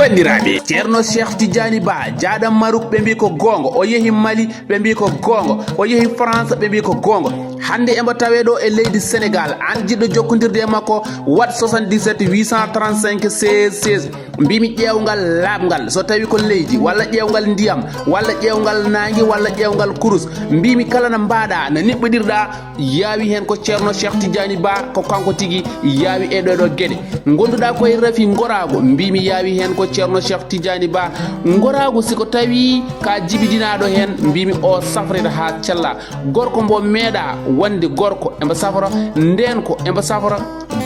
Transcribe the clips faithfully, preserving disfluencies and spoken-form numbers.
Banndiraaɓe, Ceerno Cheikh Tidiani Ba, jaaɗam Maruk, ɓe mbi ko goonga, o yehi Mali, ɓe mbi ko goonga, o yehi France, ɓe mbi ko goonga. Hannde embo tawee ɗo e leydi Sénégal, aan jiɗɗo jokkondirde e makko, waɗ soixante-dix-sept huit cent trente-cinq seize seize. Mbimi ƴeewngal laaɓngal, so tawi ko leydi, walla ƴeewngal ndiyam, walla ƴeewngal naange, walla ƴeewngal kurus. Mbimi kala no mbaɗa, no niɓɓodirɗa, yaawi heen ko Ceerno Cheikh Tidiani Ba, ko kanko tigi yaawi e ɗee ɗoo geɗe. Ngonduɗa koye rafi ngoraagu, mbimi yaawi heen ko Ceerno Cheikh Tidiani Ba. Ngoraagu, si ko tawi ka jibidinaaɗo heen, mbimi o safrete haa cella. Gorko mbo meeɗa wonde gorko, embo safra, ndeen ko embo safra,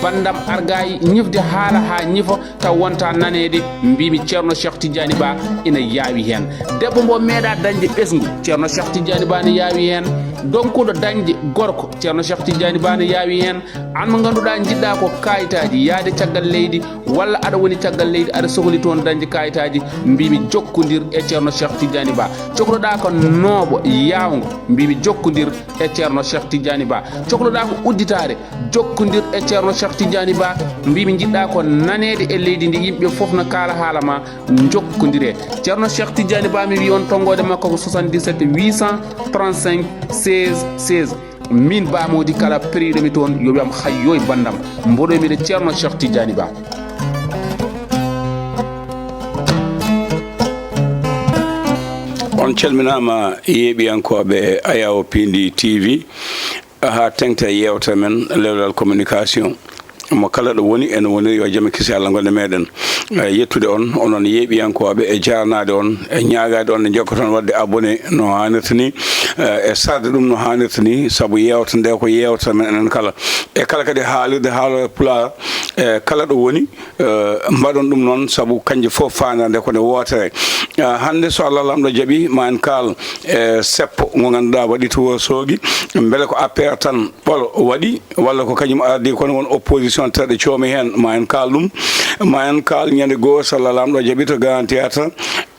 banndam argayi ñifde haala haa ñifa, taw wonta naneede, mbimi Ceerno Cheikh Tidiani Ba ina yaawi heen. Debbo mbo meeɗa dañde ɓesngu, Ceerno Cheikh Tidiani Ba ne yaawi heen. Donkuɗo dañde gorko, Ceerno Cheikh Tidiani Ba ne yaawi heen. Aan mo ngannduɗaa njiɗɗa ko kayitaaji, yahde caggal leydi, walla aɗa woni caggal leydi, aɗa sohli toon dañde kayitaaji, mbimi jokkondir e Ceerno Cheikh Tidiani Ba. Cokloɗa ko nooɓo yaawngo, mbimi jokkondir e Ceerno Cheikh Tidiani Ba. Cokloɗa ko udditaare, jokkondir e Ceerno Cheikh Tidiani Ba. Mbimi njiɗɗa ko naneede e leydi ndi, yimɓe fof no kaala haala ma, jokkondire. Ceerno Cheikh Tidiani Ba, mi wi on tonngoode makko ko soixante-dix-sept huit cent trente-cinq seize seize. Min Ba Mody, kala periɗo mi toon, yo wiyam hayyo e banndam. Mboɗo mi de Ceerno Cheikh Tidiani Ba. On calminaama, yeeɓiyankooɓe Ayawo Pindi T V, haa teŋta yeewtere men Lewlal Communication. Mo kala ɗo woni, ene woniri yo jam e kisi Allah ngonde meɗen. Eh, yettude on, onon yeeɓiyankooɓe, e jaarnaade on, e ñaagaade on nde njokkoton waɗde abonné no haanirta ni, eh, e sarde ɗum no haanirta ni, sabu yeewtere nde ko yeewtere men enen kala. E kala kadi haalirde haalooɓe Pulaar, e kala ɗo woni, eh, mbaɗon ɗum noon, sabu kanje fof faandaare nde ko nde wootere. Eh, hannde so Allah Laamɗo jaɓi, ma en kaal e seppo ngo ngannduɗaa waɗi to Wourossogui. Mbele ko A P R tan ɓolo waɗi, walla ko kañum ardi kono won opposition terɗe coomi heen, ma en kaal ɗum. Ma en kaal ñande goo so Allah Laamɗo jaɓi to Grand Théâtre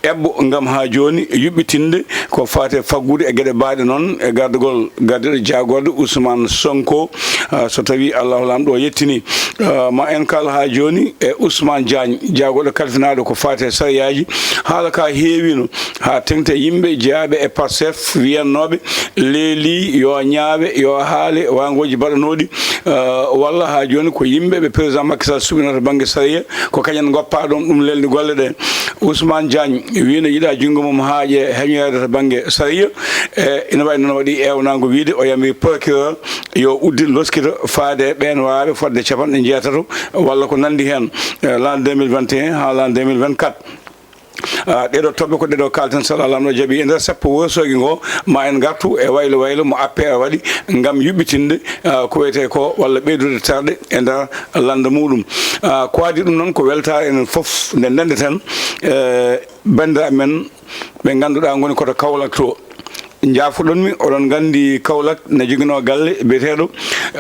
eɓɓo ngam haa jooni yuɓɓitinde ko faati e faggude e geɗe baaɗe noon e gardagol gardiiɗo jaagorɗe Ousmane Sonko. Ah, so tawii Allahu Laamɗo o yettini, ah, ma en kaal haa jooni e Ousmane Diagne, jaagorɗo kalfinaaɗo ko faati e sariyaaji. Haala ka heewiino haa teŋti e yimɓe jeyaaɓe e Pastef wiyannooɓe leeli yo ñaawe, yo haale waangooji baɗanooɗi, ah, walla haa jooni ko yimɓe ɓe président Macky Sall suɓinata bannge sariya, ko kañum en ngoppaa ɗoon ɗum lelni golle ɗe. Ousmane Diagne wiino yiɗa junngo mum haaƴe heñoyaade to bannge sariya. E ina wayi noon waɗi eewnaango wiyde o yamiri procureur yo uddin loskita faade e ɓeen waawɓe fotde capanɗe njeetato walla ko nanndi heen, e l'an deux mille vingt et un haa l'an deux mille vingt-quatre. Ah, ɗeɗo toɓɓe ko ɗeɗo kalten, so Allah Laamɗo jaɓi, e nder seppo Wourossogui ngo, ma en ngartu e waylo waylo mo A P R waɗi ngam yuɓɓitinde, ah, ko wiyetee ko, walla ɓeydude terɗe e nder lannda muɗum. Ah, ko adii ɗum noon ko weltaare enen fof nde ndenndeten, eh, banndiraaɓe men ɓe ngannduɗaa ngoni koto Kaolack to. Njaafoɗon mi, oɗon nganndi Kaolack ne joginoo galle biyeteeɗo,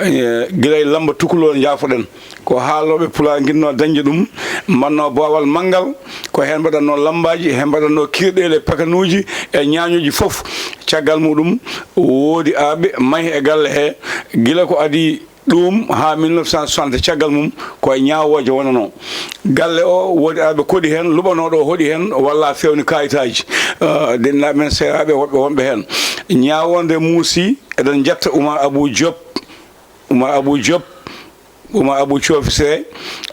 eh, gila e Lamba Tukuloo njaafoɗen. Ko haalooɓe Pulaar nginnoo dañde ɗum, mbaɗnoo boowal manngal, ko heen mbaɗatnoo lammbaaji, heen mbaɗatnoo kiirɗeele, pakanuuji e ñaañuuji fof. Caggal muɗum, woodi arɓe mahi e galle hee, gila ko adii ɗum haa mille neuf cent soixante, caggal mum ko e ñaawooje wonanoo. Galle o woodi arɓe koɗi heen, luɓanooɗo o hoɗi heen, walla feewni kaayitaaji. Eh, denndaanɓe men seeraaɓe woɗɓe wonɓe heen. Ñaawoonde muusi, eɗen njetta Oumar Abou Diop, Oumar Abou Diop, Oumar Abou Coofi Siré,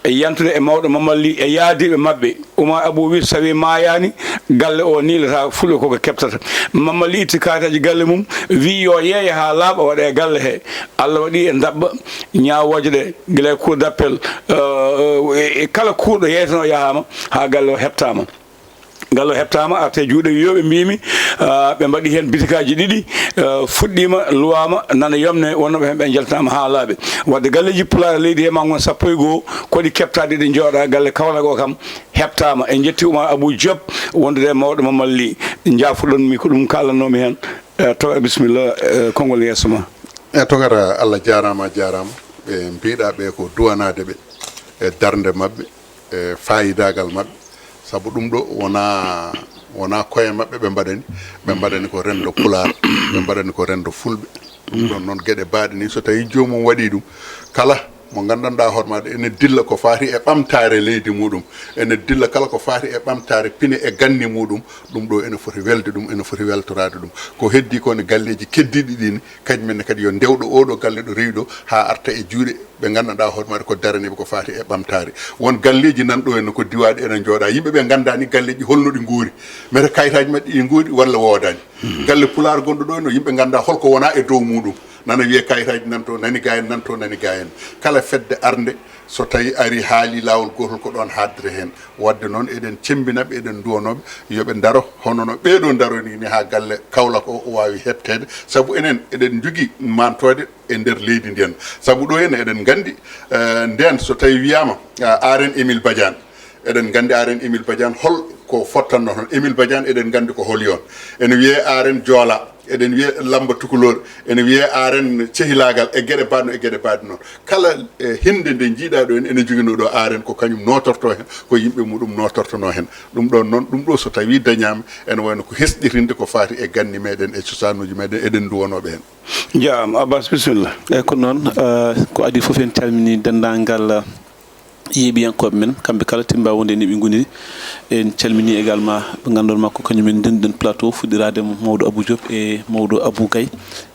e yantude e mawɗo Mamadou Ly e yaadiiɓe maɓɓe. Oumar Abou wi, so tawii maayaani, galle o niilata, fulɓe koko keɓtata. Mamadou Ly itti kaayitaaji galle mum, wi yo yeeye haa laaɓa, waɗa e galle he. Allah waɗi e ndaɓɓa ñaawooje ɗe, gila e cour d'appel, eh, e, e kala kuurɗo yeeyeteno yahaama, haa galle o heɓtaama. Galle o heɓtaama, arte juuɗe wiyooɓe mbimi, ah, ɓe mbaɗi heen bitikaaji ɗiɗi, ah, fuɗɗiima, luwaama, nana yomne, wonnooɓe heen ɓe njaltinaama haa laaɓi. Wadde galleeji Pulaar e leydi he ma ngon sappo e goo, koɗi keɓtaaɗi ɗi njooɗa galle Kaolack o kam heɓtaama. En njetti Oumar Abou Diop wondude e mawɗo Mamadou Ly. Njaafoɗon mi ko ɗum kaalannoomi heen. Eh, tawa bisimilla, eh, konngol yeeso ma. E togata, Allah jaaraama, a jaaraama. Ɓe mbiɗa ɓe ko duwanaade ɓe e darnde maɓɓe, e faayidaagal maɓɓe. Sabu ɗum ɗo wonaa, wonaa koye maɓɓe ɓe mbaɗani, ɓe mbaɗani ko renndo Pulaar, ɓe mbaɗani ko renndo Fulɓe. Ɗum ɗon noon geɗe baaɗe ni, so tawii joomum waɗii ɗum, kala mo nganndanɗaa hoore maaɗa ene dilla ko faati e ɓamtaare leydi muɗum, ene dilla kala ko faati e ɓamtaare pine e ganni muɗum. Ɗum ɗo ene foti welde ɗum, ene foti weltoraade ɗum. Ko heddii ko ne galleeji keddiiɗi ɗin, kañum en ne kadi yo ndewɗo oo ɗo galle ɗo rewi ɗo haa arta e juuɗe ɓe nganndanɗaa hoore maaɗa ko daraniiɓe ko faati e ɓamtaare. Won galleeji nan ɗo en ko diwaaɗi ene njooɗa, yimɓe ɓe nganndaani galleeji holno ɗi nguuri, mete kayitaaji maɓɓe ɗi nguuri walla woodaani. Galle pulaar gonɗo ɗo no yimɓe ngannda holko wona e dow muɗum. Nana wiye kayitaaji nan to, nani ga en, nan to, nani ga en. Kala fedde arnde, so tawi ari haali laawol gootol, ko ɗon haaddere heen. Wadde noon eɗen cemmbinaɓe, eɗen nduwanooɓe yo ɓe ndaro hono no ɓee ɗo ndaroni ni haa galle Kaolack o, o waawi heɓteede. Sabu enen eɗen njogii maantooje e nder leydi ndin. Sabu ɗo en eɗen nganndi, eh, ndeen so tawi wiyaama, ah, Aaren Émile Badiane, eɗen nganndi Aaren Émile Badiane hol ko fottanno toon. Émile Badiane eɗen nganndi ko holi on. Ene wiyee Aaren Joola, eɗen wiyee Lamba Tukulóor, ene wiyee Aaren Cehilaagal e geɗe mbaɗno e geɗe mbaɗno. Kala, eh, hinnde nde njiiɗaa ɗo en, ene joginoo ɗo Aaren ko kañum nootortoo heen, ko yimɓe muɗum nootortonoo heen. Ɗum ɗoon noon, ɗum ɗo so tawii dañaama, ene wayno ko hesɗitinde ko faati e ganni meɗen e cosaanuuji meɗen, eɗen nduwanooɓe heen. Jaam, Abbas, bisimilla. Eeyi, ko noon, eh, ko adii fof en calminii denndaangal, eh, yeeɓiyankooɓe men, kamɓe kala timmbaa wonde ene ɓe ngoniri. En calminii également ɓe ngannduɗaa ko kañum en ndennduɗen plateau, fuɗɗiraade mo mawɗo Abou Diop e mawɗo Abou Gaye.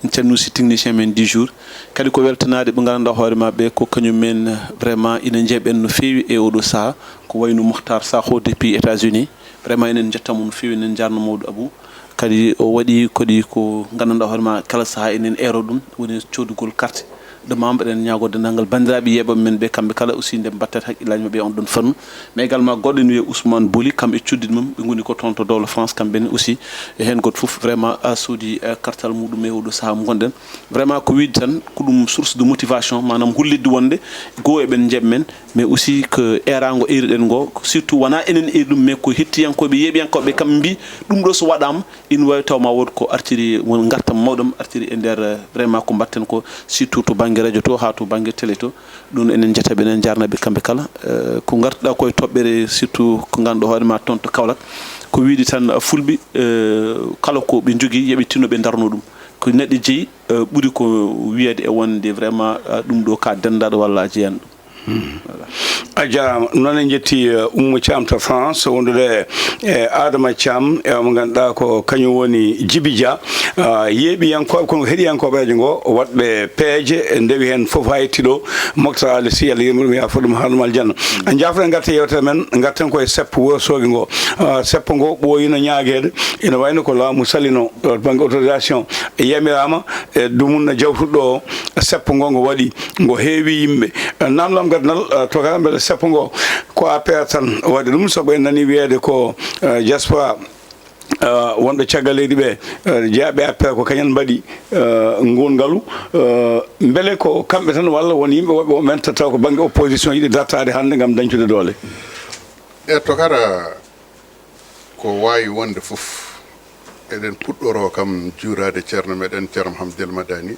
En calminii aussi technicien men du jour. Kadi ko weltanaade ɓe ngannduɗaa hoore maɓɓe ko kañum en, eh, vraiment ina njeeɓen no feewi e oɗo sahaa, ko wayno Mohtar Sakho depuis États-Unis. Vraiment enen njettamo no feewi, enen njaarno mawɗo Abou. Kadi o waɗi kadi ko nganndanɗaa hoore ma kala sahaa enen eero ɗum, woni coodugol carte de membre. Eɗen ñaagoo denndaangal banndiraaɓe yeeɓooɓe men ɓe, kamɓe kala aussi nde mbatten hakkillaaji maɓɓe e on ɗon fannu. Mais également goɗɗo ene wiyee Ousmane Boli, kamɓe e cuddiɗ mum, ɓe ngoni ko toon to dowla France, kamɓe ne aussi e heen gooto fof vraiment a soodi, eh, kartal muɗum e oɗo sahaa mo ngonɗen. Vraiment ko wiide tan ko ɗum source de motivation, maanaam hollitde wonde goo eɓen njeeɓ men, mais aussi ko eeraango eeriɗen ngo, surtout wonaa enen eeri ɗum, mais ko hettiyankooɓe, yeeɓiyankooɓe kam mbii ɗum ɗo so waɗaama, ina waawi taw ma wood ko artiri, won ngartam mawɗam artiri e nder, eh, vraiment ko mbaɗten ko, surtout to bannge radio to haa to bannge télé to. Ɗum enen njetta ɓe, enen njaarna ɓe kamɓe kala. Eh, ko ngartuɗaa ko e toɓɓere, surtout ko ngannduɗaa hoore ma toon to Kaolack, ko wiide tan, eh, fulɓe, eh, kala ko ɓe njogii, yo ɓe tinno ɓe ndarno ɗum. Ko neɗɗo jeyi, eh, ɓuri ko wiyeede e wonde vraiment, eh, ɗum ɗo ka denndaɗo walla a jeyanɗo. Voilà. A jaaraama. Noon en njetti, eh, Oumou Thiam to France, wondude e Adama Thiam, e mo ngannduɗaa ko kañum woni Djiby Dia. Ah, yeeɓiyankooɓe, kono ko heɗiyankooɓe radio ngo, waɗɓe peeje, ndewi heen fof haa yetti ɗo. Moctar Ali Sy, Allah yurmo ɗum, yaafo ɗum, haɗum aljanna. En njaafo en ngarta yewtere men, ngarten koye seppo Wourossogui ngo. Ah, seppo ngo ɓooyino ñaageede, ina wayno ko laamu salino, ɗo bannge autorisation yamiraama, e dumunna jawtuɗo o, seppo ngo ngo waɗi, ngo heewi yimɓe. Eh, namdam gaddanal, eh, to kala mbele seppo ngo ko A P R tan waɗi ɗum, sabu en nani wiyeede ko, eh, diaspora, eh, wonɓe caggal leydi ɓe, eh, jeyaɓe A P R ko kañum mbaɗi, eh, ngun ngalu, eh, mbele ko kamɓe tan walla won yimɓe woɓɓe woɓɓe men taw ko bannge opposition yiɗi dartaade hannde ngam dañcude doole? E to kara Ko waawi wonde fof, eɗen puɗɗoroo kam juuraade ceerno meɗen, Ceerno Mahamadel Madani.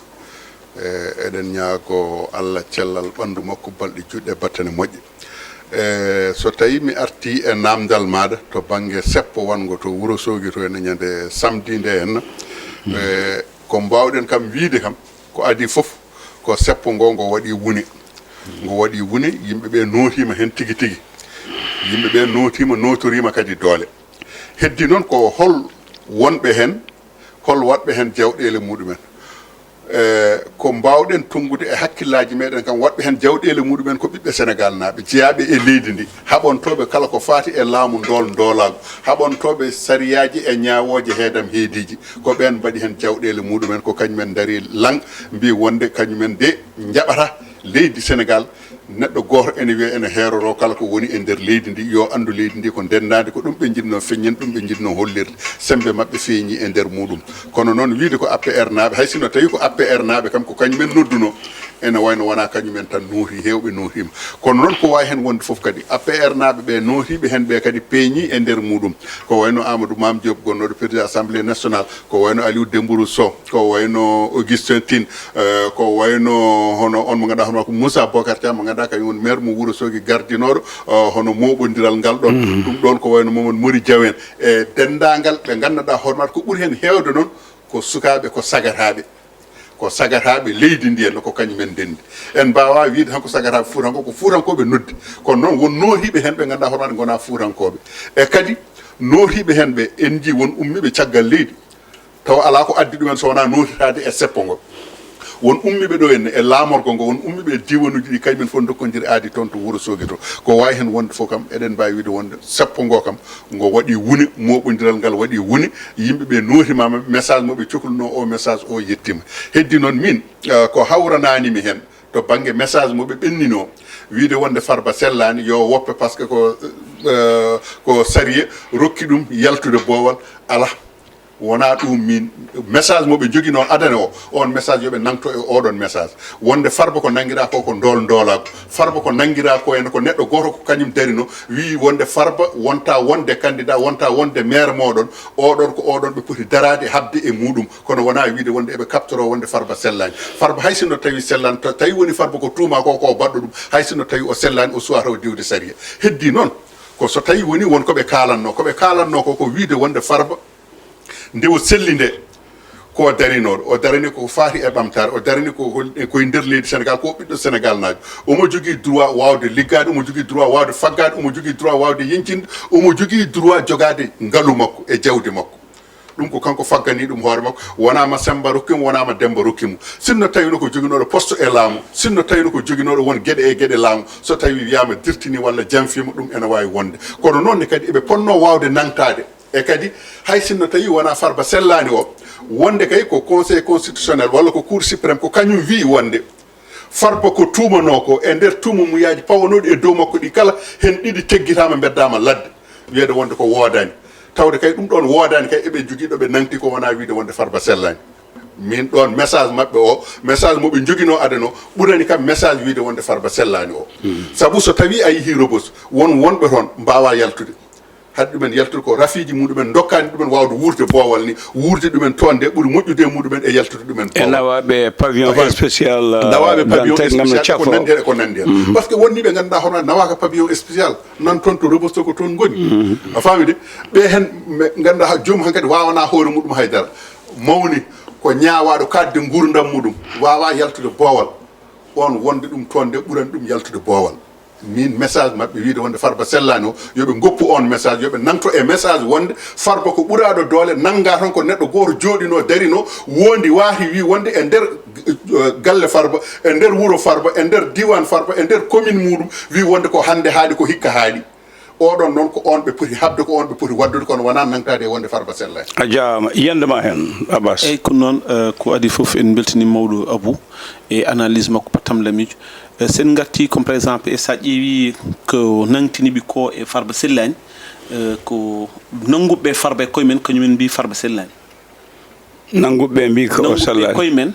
E, eɗen ñaagoo Allah cellal ɓanndu makko, balɗe juɗɗe, battane moƴƴe. E, so tawii mi artii e naamndal maaɗa to bannge seppo wonngo to Wuro Soogi to, ene ñande samedi nde henna. E, ko mbaawɗen kam wiyde kam, ko adii fof, ko seppo ngo, ngo waɗi wune. Ngo waɗi wune, yimɓe ɓe nootiima heen tigi tigi. Yimɓe ɓe nootiima, nootoriima kadi doole. Heddi noon ko hol wonɓe heen, hol waɗɓe heen jawɗeele muɗumen. E, ko mbaawɗen tunngude e hakkillaaji meɗen kam, waɗɓe heen jawɗeele muɗumen ko ɓiɓɓe Senegaal naaɓe, jeyaaɓe e leydi ndi, haɓantooɓe kala ko faati e laamu ndool ndoolaagu, haɓantooɓe sariyaaji e ñaawooje heedam heediiji. Ko ɓeen mbaɗi heen jawɗeele muɗumen, ko kañumen ndarii laŋ, mbii wonde kañumen de njaɓata leydi Senegaal. Neɗɗo gooto ene wiya ene heeroroo kala ko woni e nder leydi ndi, yo anndu leydi ndi ko ndenndaandi, ko ɗum ɓe njiɗnoo feññen, ɗum ɓe njiɗnoo hollirde. Semmbe maɓɓe feeñii e nder muɗum. Kono noon, wiyde ko A P R naaɓe, hay sinno tawii ko A P R naaɓe kam, ko kañumen noddunoo, ene wayno wonaa kañumen tan nooti, heewɓe nootiima. Kono noon, ko waawi heen wonde fof kadi, A P R naaɓe ɓe nootiiɓe heen ɓe kadi peeñii e nder muɗum. Ko wayno Amadou Mame Diop, gonnooɗo président Assemblée nationale, ko wayno Aliou Dembourou Sow, ko wayno Augustin Tine, eh, ko wayno hono on mo ngannduɗaa hono ko Moussa Bocar Thiam, mo ngannduɗaa kañum woni maire mo Wuro Soogi gardinooɗo, eh, hono mooɓondiral ngal ɗon. Ɗum ɗon ko wayno Mamadou Mori Diaw en. E denndaangal ɓe ngannduɗaa hoore maɓɓe ko ɓuri heen heewde noon ko sukaaɓe, ko sagataaɓe. Ko sagataaɓe leydi ndi en ko kañum en ndenndi. En mbaawaa wiyde tan ko sagataaɓe Fuutankooɓe, ko Fuutankooɓe noddi. Kono noon won nootiiɓe heen ɓe ngannduɗaa hono ɓe ngonaa Fuutankooɓe. E kadi nootiiɓe heen ɓe en njii won ummiiɓe caggal leydi. Tawa alaa ko addi ɗumen so wonaa nootitaade e seppo ngo. Won ummiiɓe ɗo en e laamorgo ngo, won ummiiɓe e diiwanuuji ɗi kañum en fof ndokkondiri aadi toon to Wuro Soogi to. Ko waawi heen wonde fof kam, eɗen mbaawi wiyde wonde seppo ngo kam, ngo waɗi wune, mooɓondiral ngal waɗi wune, yimɓe ɓe nootimaama, message mo ɓe coklunoo o message o yettiima. Heddi noon miin, eh, ko hawranaani mi heen to bannge message mo ɓe ɓenninoo, wiyde wonde Farba sellaani, yo woppe, par ce que ko, eh, ko sariya rokki ɗum yaltude boowal, alaa. Wonaa ɗum miin, message mo ɓe njoginoo adana o, on message yo ɓe nangto e oɗon message. Wonde Farba ko nanngiraa ko, ko ndool ndoolaagu. Farba ko nanngiraa ko en ko neɗɗo gooto ko kañum darino, wii wonde Farba wonta wonde candidat, wonta wonde maire mooɗon, oɗon ko oɗon ɓe poti daraade haɓde e muɗum. Kono wonaa wiide wonde eɓe kaɓtoroo wonde Farba sellaani. Farba hay sinno tawi sellaani, ta-, tawi woni Farba ko tuuma ko, ko baɗɗo ɗum, hay sinno tawi o sellaani, o suwaa taw diwde sariya. Heddi noon, ko so tawi woni won ko ɓe kaalanno, ko ɓe kaalanno ko, ko wiide wonde Farba nde o selli nde, ko o darinooɗo, o darani ko faati e ɓamtaare, o darani ko hol-, e koye nder leydi Sénégal, ko ɓiɗɗo Sénégal naajo. Omo jogii droit waawde liggaade, omo jogii droit waawde faggaade, omo jogii droit waawde yeñcinde, omo jogii droit jogaade ngalu makko e jawdi makko. Ɗum ko kanko faggani ɗum hoore makko, wonaa ma Semmba rokki mo, wonaa ma Demmba rokki mo. Sinno tawino ko joginooɗo poste e laamu, sinno tawino ko joginooɗo won geɗe e geɗe laamu, so tawi wiyaama dirtini walla janfiima, ɗum ene waawi wonde. Kono noon ne kadi eɓe potnoo waawde nangtaade. E kadi, hay sinno tawi wonaa Farba sellaani o, wonde kay ko Conseil constitutionnel walla ko Cour suprême, ko kañum wiyi wonde Farba ko tuumanoo ko e nder tuuma muyaaji pawonooɗi e dow makko ɗi kala, heen ɗiɗi teggitaama, mbeddaama ladde, wiyeede wonde ko woodaani. Tawde kay ɗum ɗoon woodaani kay, eɓe njogii ɗo ɓe nangti, ko wonaa wiide wonde Farba sellaani. Min ɗoon message maɓɓe o, message mo ɓe njoginoo adano, ɓurani kam message wiide wonde Farba sellaani o. Sabu so tawii a yehii Rebeuss, won wonɓe toon mbaawaa yaltude. Haɗi ɗumen yaltude ko rafiiji muɗumen, ndokkaani ɗumen waawde wuurde boowal ni, wuurde ɗumen toon nde ɓuri moƴƴude e muɗumen e yaltude ɗumen e boowal. Nawaaɓe pavillon spécial, eh, nawaaɓe pavillon spécial, ko nanndi heen, ko nanndi heen. Par ce que won nii ɓe ngannduɗaa hono nawaaka pavillon spécial, nan toon to Rebeuss to, ko toon ngoni. A faami de? Ɓe heen ɓe ngannduɗaa joom hankadi waawanaa hoore muɗum haydara. Mawni ko ñaawaaɗo kaɗde nguurndam muɗum, waawaa yaltude boowal. On wonde ɗum toon nde ɓurani ɗum yaltude boowal. Min message maɓɓe wiide wonde Farba sellaani o, yo ɓe ngoppu on message, yo ɓe nangto e message wonde Farba ko ɓuraaɗo doole, nanngaa tan ko neɗɗo gooto jooɗinoo, darinoo, woondi, waati, wii wonde e nder, eh, galle Farba, e nder wuro Farba, e nder diiwaan Farba, e nder commune muɗum, wii wonde ko hannde haaɗi, ko hikka haaɗi. Oɗon noon ko on ɓe poti haɓde, ko on ɓe poti waɗdude, kono wonaa nangtaade e wonde Farba sellaani. A jaaraama, yiyannde ma heen, Abbas. Eey, ko noon, eh, ko adii fof en mbeltanii mawɗo Abou e analyse makko baɗɗo lamiijo. Eh, so en ngartii, comme par exemple, e so a ƴeewii ko nangtini ɓe ko e Farba sellaani, eh, ko nannguɓe Farba e koye men, kañum en mbii Farba sellaani. Nannguɓe mbii ko o sellaani. Nannguɓe koye men,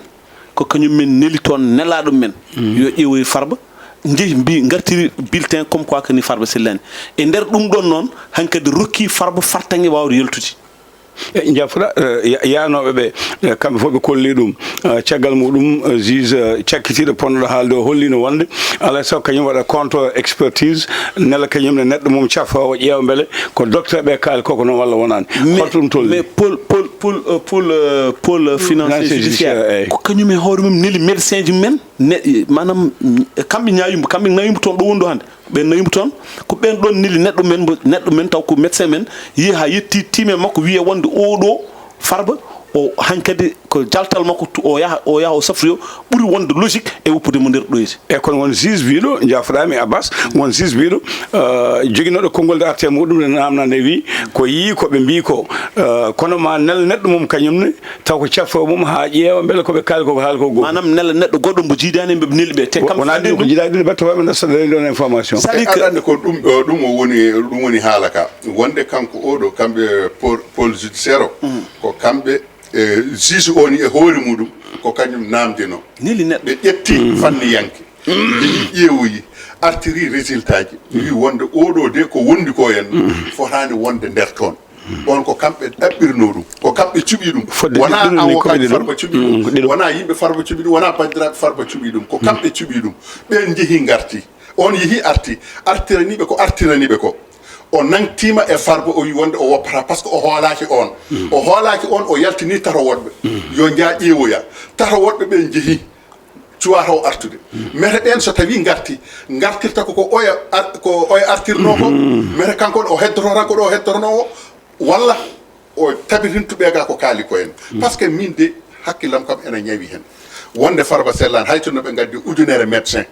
ko kañum men neli toon nelaaɗo men. Yo ƴeewoy Farba, njehi mbii, ngartiri bulletin comme quoi que ni Farba sellaani. E nder ɗum ɗoon noon, hankadi rokki Farba fartaŋŋe waawde yaltude. E, njafra, eh, ya-, yaanooɓe ɓe, eh, kamɓe fof ɓe kolli ɗum. Eh, caggal muɗum, eh, juge, eh, cakkitiiɗo potnoɗo haalde o holliino wonde alaa e sago kañum waɗa contre expertise, nela kañum ne neɗɗo mum cafoowo, ƴeewa mbele ko docteur ɓe kaali ko, ko noon walla wonaani. Mais, holto ɗum tolni? Mais pôle, pôle, pôle, euh, pôle, euh, pôle, euh, financier, financier judiciaire, judiciaire, eey. Ko kañum e hoore mum neli médecin ji men, ne, maanaam, mm, kamɓe ñaawii mbo, kamɓe nawi mbo toon ɗo woni ɗo hannde. Ɓe nawi mbo toon, ko ɓeen ɗoon neli neɗɗo men mbo, neɗɗo men taw ko médecin men, yehi haa yetti tiime makko, wiye wonde oo ɗoo Farba, o hankadi ko jaltal makko, tu-, o yaha, o yaha, o safroyo, ɓuri wonde logique e woppude mo nder ɗoyde. E kono won juge biiɗo, jaafoɗaami Abbas, won juge biiɗo, eh, joginooɗo konngol nde arte muɗum nde naamna nde wi, ko yii ko ɓe mbii ko, eh, kono ma nel neɗɗo mum kañum ne, taw ko cafo mum haa ƴeewa mbele ko ɓe kaali ko, ko haali ko goo. Maanaam nela neɗɗo goɗɗo mbo jiidaani e ɓe neli ɓe. Te kamɓe wonaa ɗum ko jiidaani ɓe, tawa ɓe nasta dañi ɗoon information. C'est-à-dire que aɗa anndi ko ɗum ɗo, ɗum o woni, ɗum woni haala ka. Wonde kanko oɗo, kamɓe pôle, pôle judiciaire o, ko kamɓe, e, juge o ni e hoore muɗum, ko kañum naamdino. Neli neɗɗo. Ɓe ƴetti fanniyanke. Ɓe yi ƴeewoyi, artiri résultat ji. Wi wonde oɗo de ko wondi ko en, fotaani wonde nder toon. On ko kamɓe ɗaɓɓirnoo ɗum, ko kamɓe cuɓii ɗum. Fodde wonaa ɗiɗo ni ko ɓe avocat ɗiɗo. Farba cuɓii ɗum, mm, ko ɗiɗo. Wonaa yimɓe Farba cuɓii ɗum, wonaa banndiraaɓe Farba cuɓii ɗum, ko kamɓe cuɓii ɗum. Ɓeen njehi ngarti, on yehi arti, artiranii ɓe ko artiranii ɓe ko. O nangtiima e Farba, o wi wonde o woppataa, par ce que o hoolaaki oon. O hoolaaki oon, o yaltini tato woɗɓe. Yo njaa ƴeewoya. Tato woɗɓe ɓe njehi, cuwaa taw artude. Mete ɓeen so tawii ngarti, ngartirta ko, ko oya ar-, ko oya artirnoo ko. Mete kanko o heddoto tan ko ɗo o heddotonoo o, walla o tabitintu ɓe ga ko kaali ko en. Par ce que min de, hakkillam kam ena ñawi heen. Wonde Farba sellaani, hay sinno ɓe ngaddi ujunere médecin,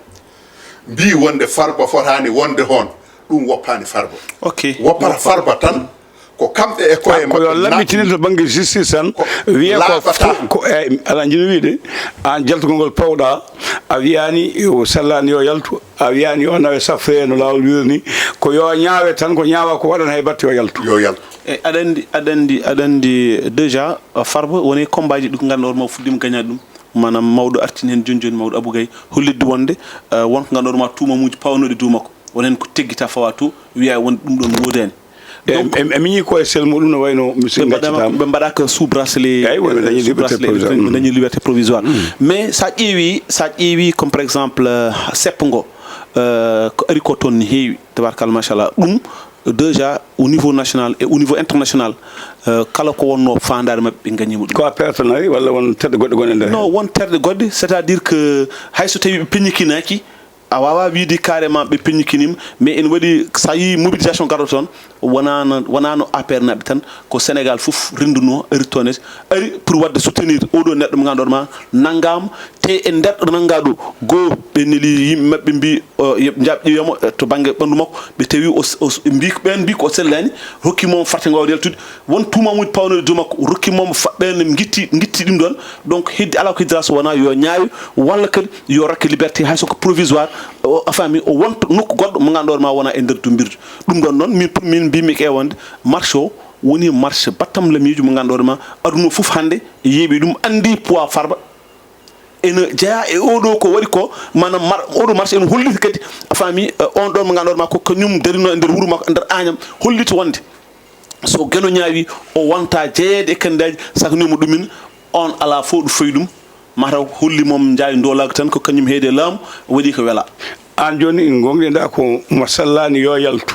mbii wonde Farba fotaani wonde hoon, ɗum woppaani Farba. Ok. Woppata Farba tan, ko kamɓe e koye maɓɓe. Ko yo laɓɓitine to bannge justice tan, wiye ko laaɓata. Fo-, ko, eh, aɗa anndi no wiide, aan jaltugol ngol pawɗa, a wiyaani o sellaani yo yaltu, a wiyaani yo nawe safre no laawol wiiri ni, ko yo ñaawe tan, ko ñaawa ko waɗan hay batte yo yaltu. Yo yaltu. E aɗa anndi, aɗa anndi, aɗa anndi déjà, uh, Farba woni combat ji ɗi ko ngannduɗaa hoore ma o fuɗɗiima gañaade ɗum. Maanaam mawɗo artini heen jooni jooni, mawɗo Abou Gaye, hollitde wonde, uh, won ko ngannduɗaa hoore ma tuumamuuji pawanooɗi dow makko. Woni heen ko teggita fawa to, wiya won ɗum ɗoon woodaani. E, donc, e, e miñi ko e sel muɗum no wayno mi ɓe mbaɗama, gaccitaama. Ɓe mbaɗaka sous bracelet, eyi, woni, ɓe dañi sous liberté bracelet, provisoire. Ɓe dañi liberté provisoire. Mais sa ƴeewi, sa ƴeewi comme par exemple, euh, seppo ngo, euh, ko ari ko toon ne heewi, tabarkalla machallah. Ɗum déjà au niveau national et au niveau international, euh, kala ko wonno faandaare maɓɓe ɓe gañima ɗum. Ko a pertanari walla won terɗe goɗɗe gonɗe nder? Non, won terɗe goɗɗe, c'est-à-dire que hay so tawi ɓe peññikinaaki, a waawaa wiyde carrément ɓe peññikiniima, mais ene waɗi, so a yii mobilisation garɗo toon, wonaano, wonaano A P R naaɓe tan, ko Sénégal fof renndunoo, ari toon, ari pour waɗde soutenir oɗo neɗɗo mo ngannduɗaa ma nanngaama, te e nder ɗo nanngaa ɗo, goo, ɓe neli yimɓe maɓɓe mbii, o, yo ɓe njaɓ ƴeewiyaamo, eh, to bannge ɓanndu makko, ɓe tawi o, o, ɓe mbii, ɓeen mbii ko o sellaani, rokkiima mo farte ngo waawde yaltude, won tuumamuuji pawnooɗi dow makko, rokkiima mo fa-, ɓeen ngitti, ngitti ɗum ɗoon, donc heddi alaa ko heddira so wonaa yo ñaawe, walla kadi yo rokke liberté hay so ko provisoire, o, a faami, o wonta nokku goɗɗo mo ngannduɗaa ma wona e nder dumbirdu. Ɗum ɗoon noon, min pour min mbimi ko e wonde marche o woni marche battam lamiijo mo ngannduɗaa ma aduna fof hannde yeeɓi ɗum, anndi poids Farba. Ene jeyaa e oɗo ko waɗi ko, maanaam mar-, oɗo marche ene holliti kadi, a faami, eh, on ɗoon mo ngannduɗaa ma ko kañum darino e nder wuro makko, e nder Agnam, holliti wonde so Geno ñaawi, o wonta jeyeede e kandidaaji, saka ni mo ɗumin, on alaa fof ɗo fawi ɗum, mataw holli mom njaay ndoolaagu tan, ko kañum heedi e laamu, waɗi ko welaa. Aan jooni, goonɗinɗaa ko mo sellaani yo yaltu.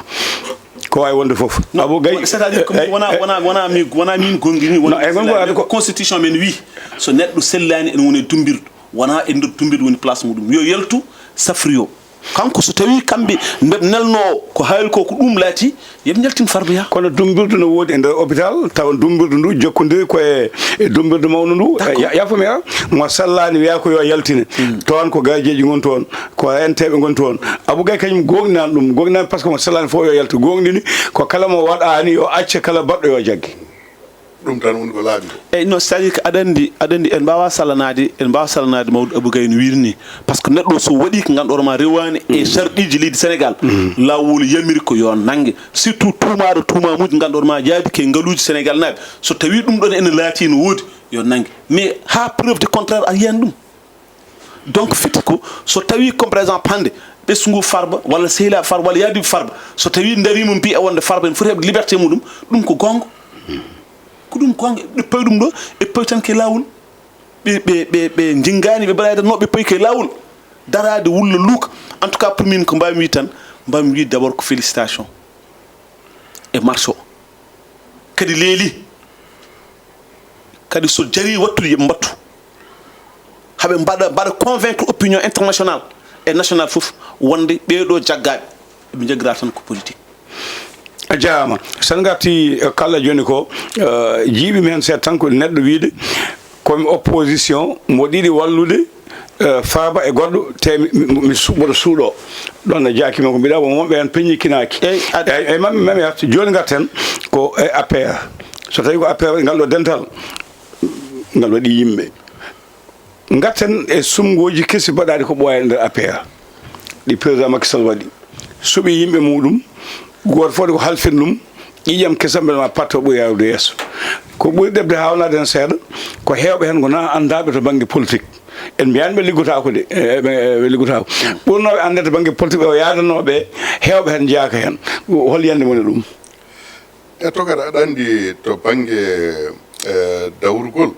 Ko waawi wonde fof. Non, Abou Gaye, c'est-à-dire que eh, wona, eh, wona, wona mi, wona min goonɗini, wona non, e min sellaani. Ko constitution men wi, so neɗɗo sellaani ene woni e dumbirdu, wona e nder dumbirdu woni place muɗum. Yo yaltu, safriyo. Kanko so tawi kamɓe nde nelnoo ko haali ko, ko ɗum laati, yo ɓe njaltin Farba Yah. Kono dumbirdu no woodi e nder hôpital, tawa dumbirdu ndu jokkondiri ko e, e dumbirdu mawnu ndu. D'accord. Ya-, yaafo mi ha, mo sellaani wiya ko yo yaltine. Mm. Toon ko gajeeji ngon toon, ko henteeɓe ngon toon. Abou Gaye kañum goonɗinaani ɗum, goonɗinaani par ce que mo sellaani fof yo yaltu, goonɗini ko kala mo waɗaani yo acce, kala baɗɗo yo jagge. Ɗum tan woni ko laaɓi ko. Eyi, non, c'est-à-dire que aɗa anndi, aɗa anndi en mbaawaa salanaade, en mbaawaa salanaade mawɗo Abou Gaye no wiiri ni. Par ce que neɗɗo so waɗii ko ngannduɗaa ma rewaani e sarɗiiji leydi Sénégal, laawol yamiri ko yo nannge. Surtout tuumaaɗo tuumaamuuji ngannduɗaa ma yaadi ke ngaluuji Sénégal naaɓe. So tawii ɗum ɗoon ene laatii no woodi, yo nannge. Mais haa preuve de contraire a yiyan ɗum. Donc fiti ko, so tawii comme par exemple hannde ɓesngu Farba walla sehilaaɓe Farba walla yaadiiɓe Farba, so tawii ndariima mbiya wonde Farba ene foti heɓde liberté muɗum, ɗum ko goonga. Ko ɗum goonga, ɓe pawi ɗum ɗo, ɓe pawi tan ko e laawol. Ɓe, ɓe, ɓe, ɓe njingaani, ɓe mbaɗaani tan, non, ɓe pawi ko e laawol. Daraade wulla luuka. En tout cas, pour min, ko mbaawmi wiide tan, mbaawmi wiide d'abord ko félicitation e marche o. Kadi leeli. Kadi so jarii wattude, yo ɓe mbattu. Haɓe mbaɗa, mbaɗa convaincre opinion international e national fof wonde ɓee ɗo jaggaaɓe, ɓe njaggira tan ko politique. A jaaraama. So en ngartii, eh, kala jooni ko, eh, jiiɓi mi heen seeɗa tan ko neɗɗo wiyde ko mi opposition, mboɗo yiɗi wallude, eh, Farba e goɗɗo, te mi, mi, mi su-, mboɗo suuɗoo. Ɗoon no jaaki men ko mbiɗa, won wonɓe heen peññikinaaki. Eyi, ad- eyi, eyi, mami, mami arti. Jooni ngarten ko e A P R. So tawii ko A P R ngal ɗo dental, ngal waɗi yimɓe. Ngarten e sumngooji kesi mbaɗaaɗi ko ɓooyaani nder A P R, ɗi président Macky Sall waɗi. Suɓi yimɓe muɗum, gooto fof ko halfin ɗum, ƴiiƴam kesam mbele ma patto ɓuri yawde yeeso. Ko ɓuri ɗeɓde haawnaade heen seeɗa, ko heewɓe heen ko na anndaaɓe to bannge politique. En mbiyaani ɓe liggotaako de, e, ɓe, ɓe liggotaako. Ɓurnooɓe annde to bannge politique ɓe o yaadanooɓe, heewɓe heen njeyaaka heen. Hol yiyannde mon e ɗum? E tokara, aɗa anndi to bannge, eh, dawrugol,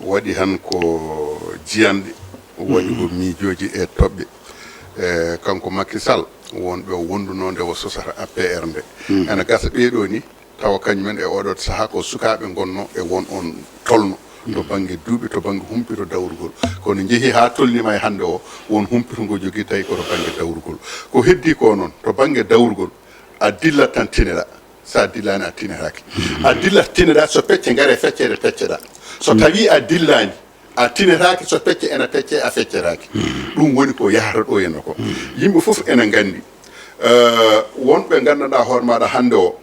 waɗi han ko jiyanɗe, waɗi ko miijooji e toɓɓe. Eh, kanko Macky Sall, Won ɓe o wonduno nde o sosata A P R nde. Ena gasa ɓee ɗoo ni, tawa kañumen e oɗo sahaa ko sukaaɓe ngonno e won on tolno. To bannge duuɓi, to bannge humpito dawrugol. Kono njehi haa tolnima e hannde o, won humpito ngo jogii tawi ko to bannge dawrugol. Ko heddi ko noon, to bannge dawrugol, a dillat tan tineɗa. So a dillaani a tinetaake. A dillat tineɗa, so pecce ngare feccere pecceɗa. So tawi a dillaani, a tinetaake, so pecce ena pecce a feccetaake. Ɗum woni ko yahata ɗo e noko. Yimɓe fof ena nganndi, eh, wonɓe nganndanɗaa hoore maaɗa hannde o,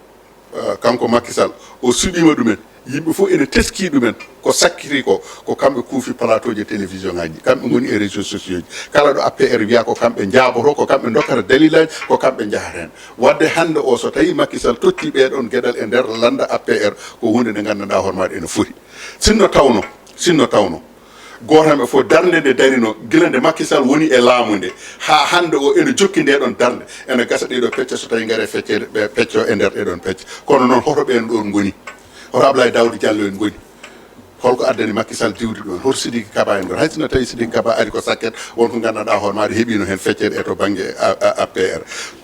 eh, kanko Macky Sall, o suɓiima ɗumen. Yimɓe fof ene teskii ɗumen. Ko sakkiti ko, ko kamɓe kuufi plateau ji e télévision ngaji, kamɓe ngoni e réseaux sociaux ji. Kala ɗo A P R wiya ko kamɓe njaaboto, ko kamɓe dokkata dalilaji, ko kamɓe njahata heen. Wadde hannde o, so tawi Macky Sall totti ɓee ɗoon geɗal e nder lannda A P R, ko huunde nde nganndanɗaa hoore maaɗa ene foti. Sinno tawno, sinno tawno, gooto heen ɓe fof darnde nde darino, gila nde Macky Sall woni e laamu nde, haa hannde o ene jokki nde ɗoon darnde, ene gasa ɗee ɗoo pecce so tawi ngare feccere, ɓe pecco e nder ɗee ɗoon pecce. Kono noon, hoto ɓeen ɗoon ngoni? Hoto Ablaye Daouda Diallo en ngoni? Holko addani Macky Sall diwde ɗoon? Hoto Sidiki Kaba en ngoni? Hay sinno tawi Sidiki Kaba ari ko sakket, won ko nganndanɗaa hoore maaɗa heɓino heen feccere e to bannge A-, A-, A P R.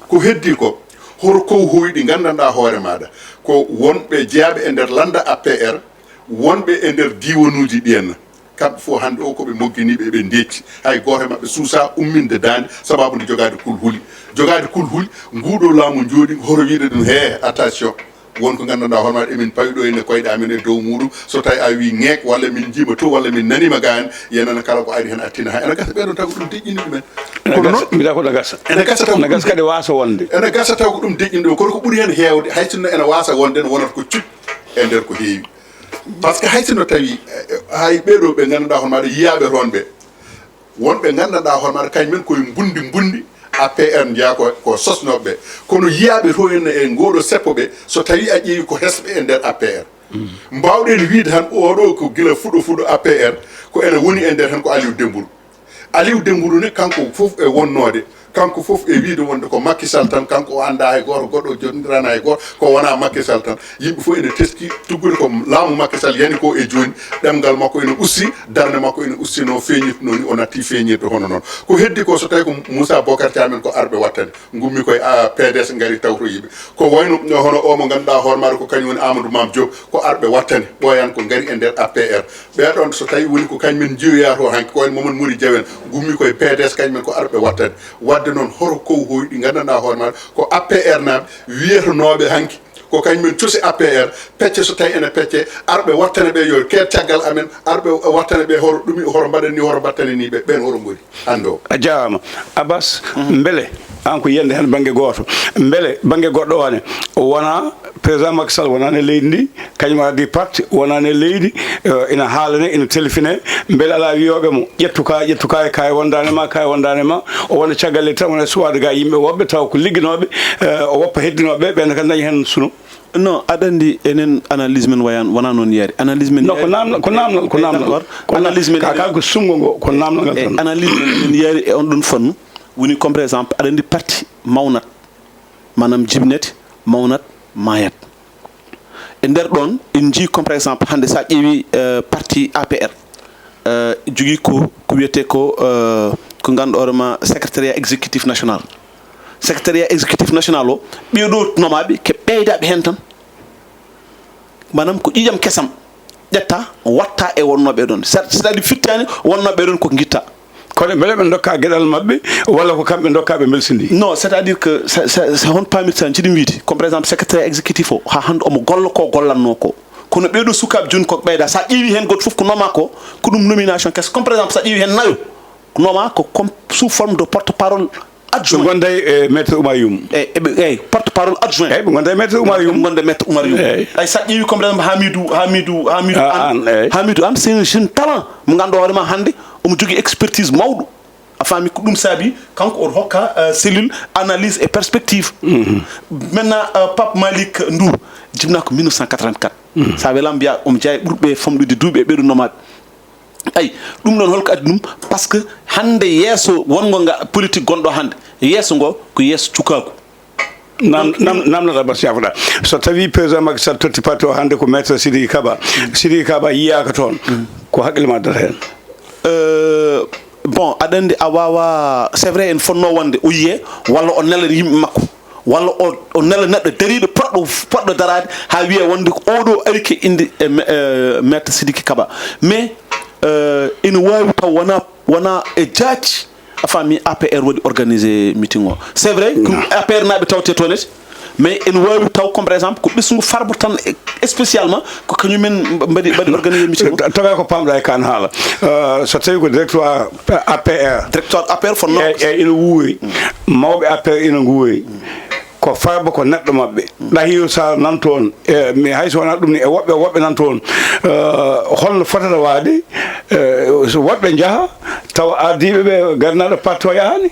Ko heddi ko, hoto kow hoyɗi nganndanɗaa hoore maaɗa, ko wonɓe jeyaaɓe e nder lannda A P R, wonɓe e nder diiwanuuji ɗi henna. Kamɓe fof hannde o ko ɓe mogginiiɓe, ɓe ndeecci. Hay gooto e maɓɓe suusaa umminde daande sababu nde jogaade kulhuli. Jogaade kulhuli, nguuɗo laamu jooɗi, hoto wiide ɗum, "Hee, attention." Won ko nganndanɗaa hoore maaɗa, emin pawi ɗo ene koyɗe amen e dow muuɗum. So tawi a wii ŋeek, walla min njiima to, walla min naniima ga heen, yenana kala ko ari heen a tina. Haa ena gasa ɓee ɗoon taw ko ɗum deƴƴini ɗumen. Ene gasa, mbiɗa ko ene gasa. Ene gasa taw ko ɗum deƴ-, kadi waasa wonde. Ene gasa taw ko ɗum deƴƴini ɗum. Kono ko ɓuri heen heewde, hay sinno ene waasa wonde, ne wonata ko cuɗ e nder ko heewi. Par ce que hay sinno tawi, eh, hay ɓee ɗoo ɓe nganndanɗaa hoore maaɗa yiyaaɓe toon ɓe, wonɓe nganndanɗaa hoore maaɗa, kañumen koye mbunndi mbunndi A P R njeyaa ko, ko sosnooɓe ɓe. Kono yiyaaɓe to en e ngooɗoo seppo ɓe, so tawi a ƴeewi ko hesɓe e nder A P R. Mbaawɗen wiide tan, oɗo ko gila fuɗo fuɗo A P R, ko ene woni e nder tan ko Aliou Dembourou. Aliou Dembourou ne, kanko fof e wonnoode, kanko fof e wiide wonde ko Macky Sall tan, kanko o anndaa hay gooto, goɗɗo o jonndirana hay gooto, ko wonaa Macky Sall tan. Yimɓe fof ene teski tuggude ko laamu Macky Sall yani ko e jooni, ɗemngal makko ene usti, darnde makko ene usti no feeñirta noon, o natti feeñirde hono noon. Ko heddi ko, so tawi ko Moussa Bocar Thiam en ko arɓe wattani, ngummi koye, a, P D S ngari tawtoyiiɓe. Ko wayno hono o mo ngannduɗaa hoore maaɗa ko kañum woni Amadou Mame Diop, ko arɓe wattani, ɓooyan ko ngari e nder A P R. Ɓee ɗoon so tawi woni ko kañumen njeeyoya to hanki, ko wayno Mamadou Mody Diaw en, ngummi koye P D S, kañumen ko arɓe wattani. Wadde noon, hoto kow hoyɗi nganndanɗaa hoore maaɗa ko A P R naaɓe wiyetenooɓe hanki ko kañumen cosi A P R, pecce so tawi ene pecce, arɓe wattana ɓe yo keed caggal amen, arɓe wattana ɓe hoto ɗumi, hoto mbaɗan ni, hoto mbattani ni ɓe, ɓeen hoto ngoni hannde o. A jaaraama. Abbas, mbele aan ko yiyannde heen bannge gooto, mbele bannge goɗɗo o ne wonaa président Macky Sall wonaani e leydi ndi, kañum addi parti wonaani e leydi, eh, ina haalane, ina telfine, mbele alaa wiyooɓe mo, ƴettu ka, ƴettu ka, ka e wondaane ma, ka e wondaane ma, o wona caggal leydi tan, wona suwaade ga yimɓe woɓɓe, taw ko ligginooɓe, eh, o woppa heddinooɓe, ɓeen kam daña heen sunu. Non, aɗa anndi enen analyse men wayan, wonaa noon yaari. Analyse men non, ko yaari. Naamnal, ko naamnal, ko Eh, naamnal. D'accord. Ko na-, analyse men ka, ka ko sunngo ngo, ko naamnal ngal Eh, tan. Analyse men, men yaari e on ɗon fannu. Woni comme par exemple, aɗa anndi parti mawnat, maanaam jibinete, mawnat, maayat. E nder ɗoon, en njii comme par exemple, hannde so a ƴeewi, eh, parti A P R, eh, jogii ko, ko wiyetee ko, eh, ko ngannduɗaa hoore ma secrétariat exécutif national. Secrétariat exécutif national o, ɓee ɗoo nomaaɓe ke ɓeydaaɓe heen tan. Maanaam ko ƴiiƴam kesam ƴetta, watta e wonnooɓe ɗoon. C'est, c'est-à-dire fittaani wonnooɓe ɗoon ko ngitta. Kono mbele ɓe ndokka geɗal maɓɓe, walla ko kamɓe ndokka ɓe mbelsindi? Non, c'est-à-dire que sa, sa, sa hon paamirta, njiɗi wiide, comme par exemple secrétaire exécutif o, haa hannde omo golla ko gollannoo ko. Kono ɓee ɗoo sukaaɓe jooni ko ɓeyda, sa ƴeewi heen gooto fof ko noma ko, ko ɗum nomination kese. Comme par exemple sa ƴeewi heen nayo, noma ko comme sous forme de porte-parole adjoint. Ɓe ngonda e, eh, maître Oumar Youm. Eyyi, eɓe, eyyi, porte-parole adjoint. Eyyi, ɓe ngonda e maître Oumar Youm. Ɓe ngonda e maître Oumar Youm. Eyyi. Ay, sa ƴeewi comme par exemple Hamidou, Hamidou, Hamidou Ah, Anne. Anne, eyyi. Hamidou Anne, c'est un jeune talent. Mo ngannduɗaa hoore ma hannde, omo jogii expertise mawɗo. A faami ko ɗum saabi, kanko oto hokka, euh, cellule analyse et perspective. Mhm. Maintenant, euh, Pape Malick Ndour, jibinaa ko mille neuf cent quatre-vingt-quatre. Mhm. Sa welam mbiya omo jeyaa e ɓurɓe famɗude duuɓi e ɓeɗo nomade. Ay, ɗum noon holko addi ɗum? Par ce que hannde yeeso wonngo nga politique gonɗo hannde, yeeso ngo ko yeeso cukaagu. Nam-, nam-, namnata Bass Ñafoɗa. So tawi président Macky Sall totti parti o hannde ko maître Sidiki Kaba. Sidiki Kaba yiyaaka toon. Ko hakkille ma addata heen? Euh, Bon, aɗa anndi, a waawa, c'est vrai, en fotnoo wonde o yiyee, walla o nela yimɓe makko, walla o, o nela neɗɗo dariiɗo, poɗɗo, poɗɗo daraade, haa wiyee wonde ko oɗo ari ke inde e me-, e Maître Sidiki Kaba. Mais, euh, ina waawi taw wona, wona e jaati, a faami, A P R waɗi organisé meeting o. C'est vrai, ko A P R naaɓe tawte toon ete, mais ene waawi taw, comme par exemple, ko ɓesngu Farba tan, e-, spécialement, ko kañumen mbaɗi, mbaɗi organisé meeting o. Taga ko pamɗa e kan haala. Euh, so tawi ko directoire A P R. Directoire A P R fotnoo. E, e, ina wuuri. Mawɓe A P R ina nguuri. Ko Farba ko neɗɗo maɓɓe. Ɗahiru Sall nan toon. E, mi hay so wonaa ɗum ni, e woɓɓe, woɓɓe nan toon. Euh, holno fotata waade? Euh, so woɓɓe njaha, tawa ardiiɓe ɓe, garnaaɗo parti o yahaani?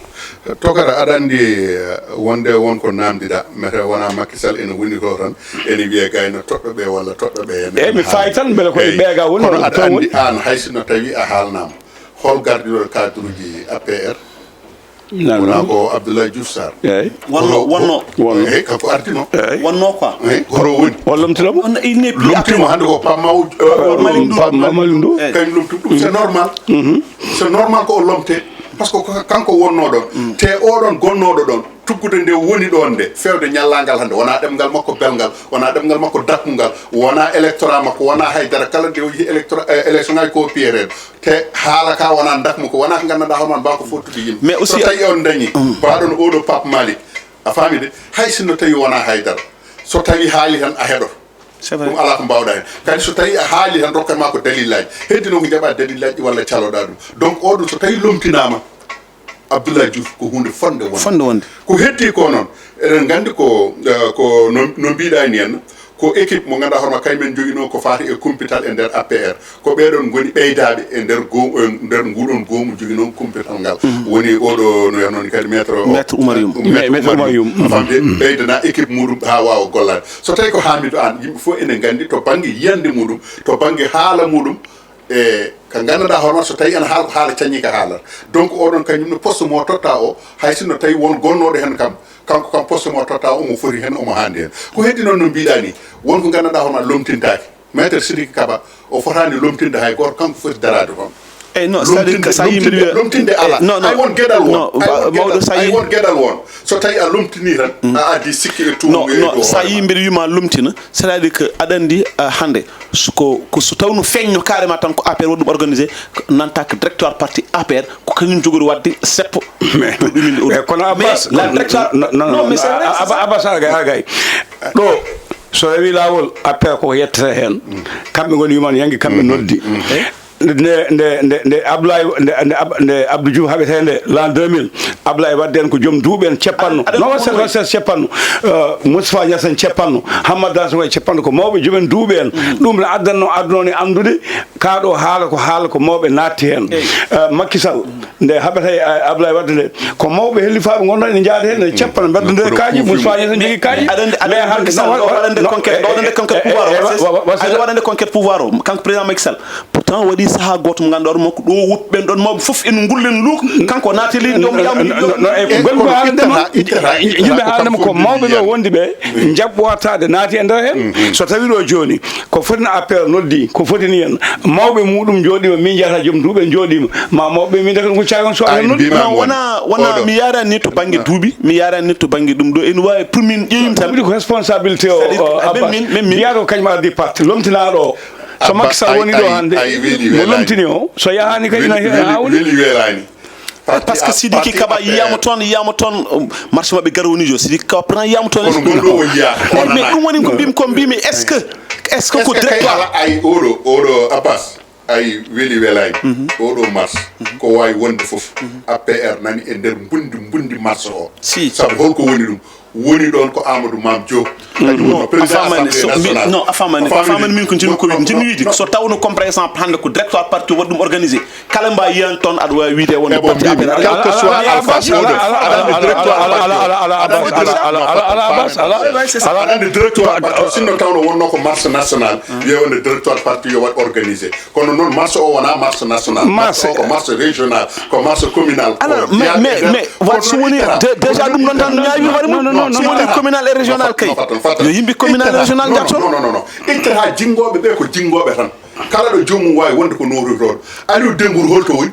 Tokara, aɗa anndi, eh, wonde won ko naamndiɗaa, mete wonaa Macky Sall ene woni to tan, ene wiyee gayno toɗɗo ɓe walla toɗɗo ɓe. Eeyi, mi fayi tan, mbele ko e ɓeegaa woni, kono aɗa anndi aan, hay sinno tawi a haalnaama, hol gardiiɗo cadre uji A P R? Wonaa ko Abdoulaye Diouf Sarr? Eeyi. Wonno, wonno. Wonno. Eeyi, kanko ardino. Eeyi. Wonno quoi. Eeyi, horo woni? O lomtino mo? On, il n'est plus actuellement. Lomtimo hannde ko Pape Maw-, euh, Pape Malick Ndour. Pape Malick Ndour. Eeyi. Kañ lomtu ɗum, c'est normal. C'est normal ko o lomte. Par ce que ko kanko wonnoo ɗoon. Te oɗon gonnooɗo ɗoon, tuggude nde woni ɗoon nde, feewde ñallaagal hannde, wonaa ɗemngal makko belngal, wonaa ɗemngal makko dakmungal, wonaa électorat makko, wonaa hay dara. Kala nde o yiyi électorat, eh, élection ngaji ko piyereeɗo. Te haala ka wonaa dakmu ko, wonaa ko nganndanɗaa hono on mbaa ko fottude yimɓe. Mais aussi so tawi on dañi, mbaaɗon oɗo Pape Malick, a faami de, hay sinno tawi wonaa hay dara. So tawi haali tan a heɗoto. C'est vrai. Ɗum alaa ko mbaawɗaa heen. Kadi so tawi a haali tan, rokkat ma ko dalillaaji. Heddi noon ko njaɓaa dalillaaji ɗi walla caloɗaa ɗum. Donc, oɗo so tawi lomtinaama, Abdoulaye Diouf ko huunde fotnde wonde. Fotnde wonde. Ko heddi ko noon, eɗen nganndi ko, eh, ko no, no mbiɗaa ni en, ko équipe mo ngannduɗaa hono kañum en njoginoo ko faati e kumpital e nder A P R. Ko ɓeeɗoon ngoni ɓeydaaɓe e nder go-, e nder nguuɗoon goomu joginoon kumpital ngal. Woni oɗo no wiyatnoo ni kadi Maître o-, Maître Oumar Youm. Maître Oumar Youm. A faamde, ɓeydana équipe muɗum haa waawa gollaade. So tawi ko Hamidou Anne, yimɓe fof ene nganndi to bannge yiyannde muɗum, to bannge haala muɗum, e ka nganndanɗaa hono so tawi ene haala ko haala cañiika haalata. Donc oɗon kañum no poste mo totta o, hay sinno tawi won gonnooɗo heen kam, kanko kam poste mo totta o, omo foti heen, omo haandi heen. Ko heddi noon no mbiɗaa ni, won ko nganndanɗaa hono lomtintaake. Maître Sidiki Kaba, o fotaani lomtinde hay gooto, kanko foti daraade toon. Eyyi, non, c'est-à-dire que so a yii mbiɗa wiya, lomtinde alaa. Eh, non, non. Ay won geɗal won. Non, ay won geɗal, mawɗo, so a yii, ay won geɗal won. So tawi a lomtinii tan, a addi sikki e tuuma. Non, e non, dow so a yii mbiɗa wiya ma lomtina, c'est-à-dire que aɗa anndi, ah, hannde, so ko, ko so taw no feeñno carrément tan ko A P R waɗi ɗum organisé, ko nanta ko directoire parti A P R, ko kañum jogori waɗde seppo. Mais, mais kono Abbas, mais la directoire, non, non, non, mais c'est vrai, c'est ça. Abbas, aɗa gay, aɗa gay. Ɗo, so rewii laawol, A P R ko yettata heen. Kamɓe ngoni yuman yangi, kamɓe noddi. Nde, nde, nde, nde Ablaye, nde, nde Ab-, nde Abdou Diouf haɓetee nde, l'an deux mille, Ablaye Wade en ko joom duuɓi en ceppanno. Aɗa, aɗa, non, c'est vrai, c'est ceppanno. Euh, Moustapha Niasse en ceppanno. Hammat Dantata en ceppanno. Ko mawɓe joom en duuɓi en. Ɗum ne addanno, adduno ni anndude, kaa ɗo haala ko haala ko mawɓe naatti heen. Eyi. Euh, Macky Sall, nde haɓata e, euh, Ablaye Wade nde, ko mawɓe hellifaaɓe ngonno ene njaada heen, ene ceppa, ne mbaɗa nde kaaji, Moustapha Niasse en jogii kaaji. Aɗa anndi, aɗa anndi Macky Sall, ɗo waɗande conquête, ɗo waɗande conquête pouvoir o. Aɗa waɗande conquête pouvoir o, kanko président Macky Sall. Pourtant, waɗi sahaa gooto mo ngannduɗaa hoore makko, ɗo woɗɓe ɓen ɗon mawɓe fof ene ngullen luuk, kanko naati leydi ɗo, mo yaamu yiɗi ɗo. No, no, e gonɗo haalde ma, yimɓe haalde ma ko mawɓe ɓe wondi ɓe, njaɓɓotaade naati e nder heen. So tawi ɗo jooni, ko foti no A P R noddi, ko foti ni en, mawɓe muɗum njooɗiima, min njahata joom duuɓe njooɗiima, ma mawɓe min ndeka ɗum ko caayon so non. Non, wona, wona, mi yaarani ni to bannge duuɓi, mi yaarani ni to bannge ɗum ɗo, ene waawi pour min ƴeewim tan. Ɗum ko responsabilité o, c'est-à-dire, o, Abbas, min, min, min. Mbiyaa ko kañum ardi parti, lomtinaaɗo o. So Macky Sall woni ɗo hannde, mo lomtini o, so yahaani kadi ina heewi. Weli weelaani. Parce que Sidiki Kaba yiyaama toon, yiyaama toon, um, marche maɓɓe garwonijo, Sidiki Kaba pourtant yiyaama toon. Kono gonɗo o yiyaa. Eh, mais ɗum woni ko mbimi, ko mbimi, est-ce que, est-ce que ko directoire? Ay, oɗo, oɗo Abbas, ay weli welaani. Oɗo marche, ko waawi wonde fof. A P R nani e nder mbundi, mbundi marche o. Si. Sabu holko woni ɗum? Woni ɗoon ko Amadou Mame Diop. Kañum woni président assemblée nationale. Non, a faamani, a faamani min ko njiɗmi ko wiide. Njiɗmi wiide, so tawno, comme par exemple, hannde ko directoire parti waɗi ɗum organisé, kala mba yiyan toon, aɗa waawi wiide wonde parti A P R. Quel que soit alpha, oɗo, aɗa anndi directoire parti o. Aɗa anndi directoire parti o, sinno tawno wonno ko marche national, wiye wonde directoire parti yo waɗ organisé. Kono noon, marche o wonaa marche national. Marche o ko marche régional, ko marche communal. Alors, mais, mais, mais, wat so woni déjà ɗum ɗon tan ñaawi hoore mum. Non, non, non, so woni communal e régional kay, yo yimɓe communal e régional ngarto. Non, non, non, non. Ittata jinngooɓe ɓe ko jinngooɓe tan. Kala ɗo joomum waawi wonde ko nootoytooɗo. Aliou Dembourou holto woni?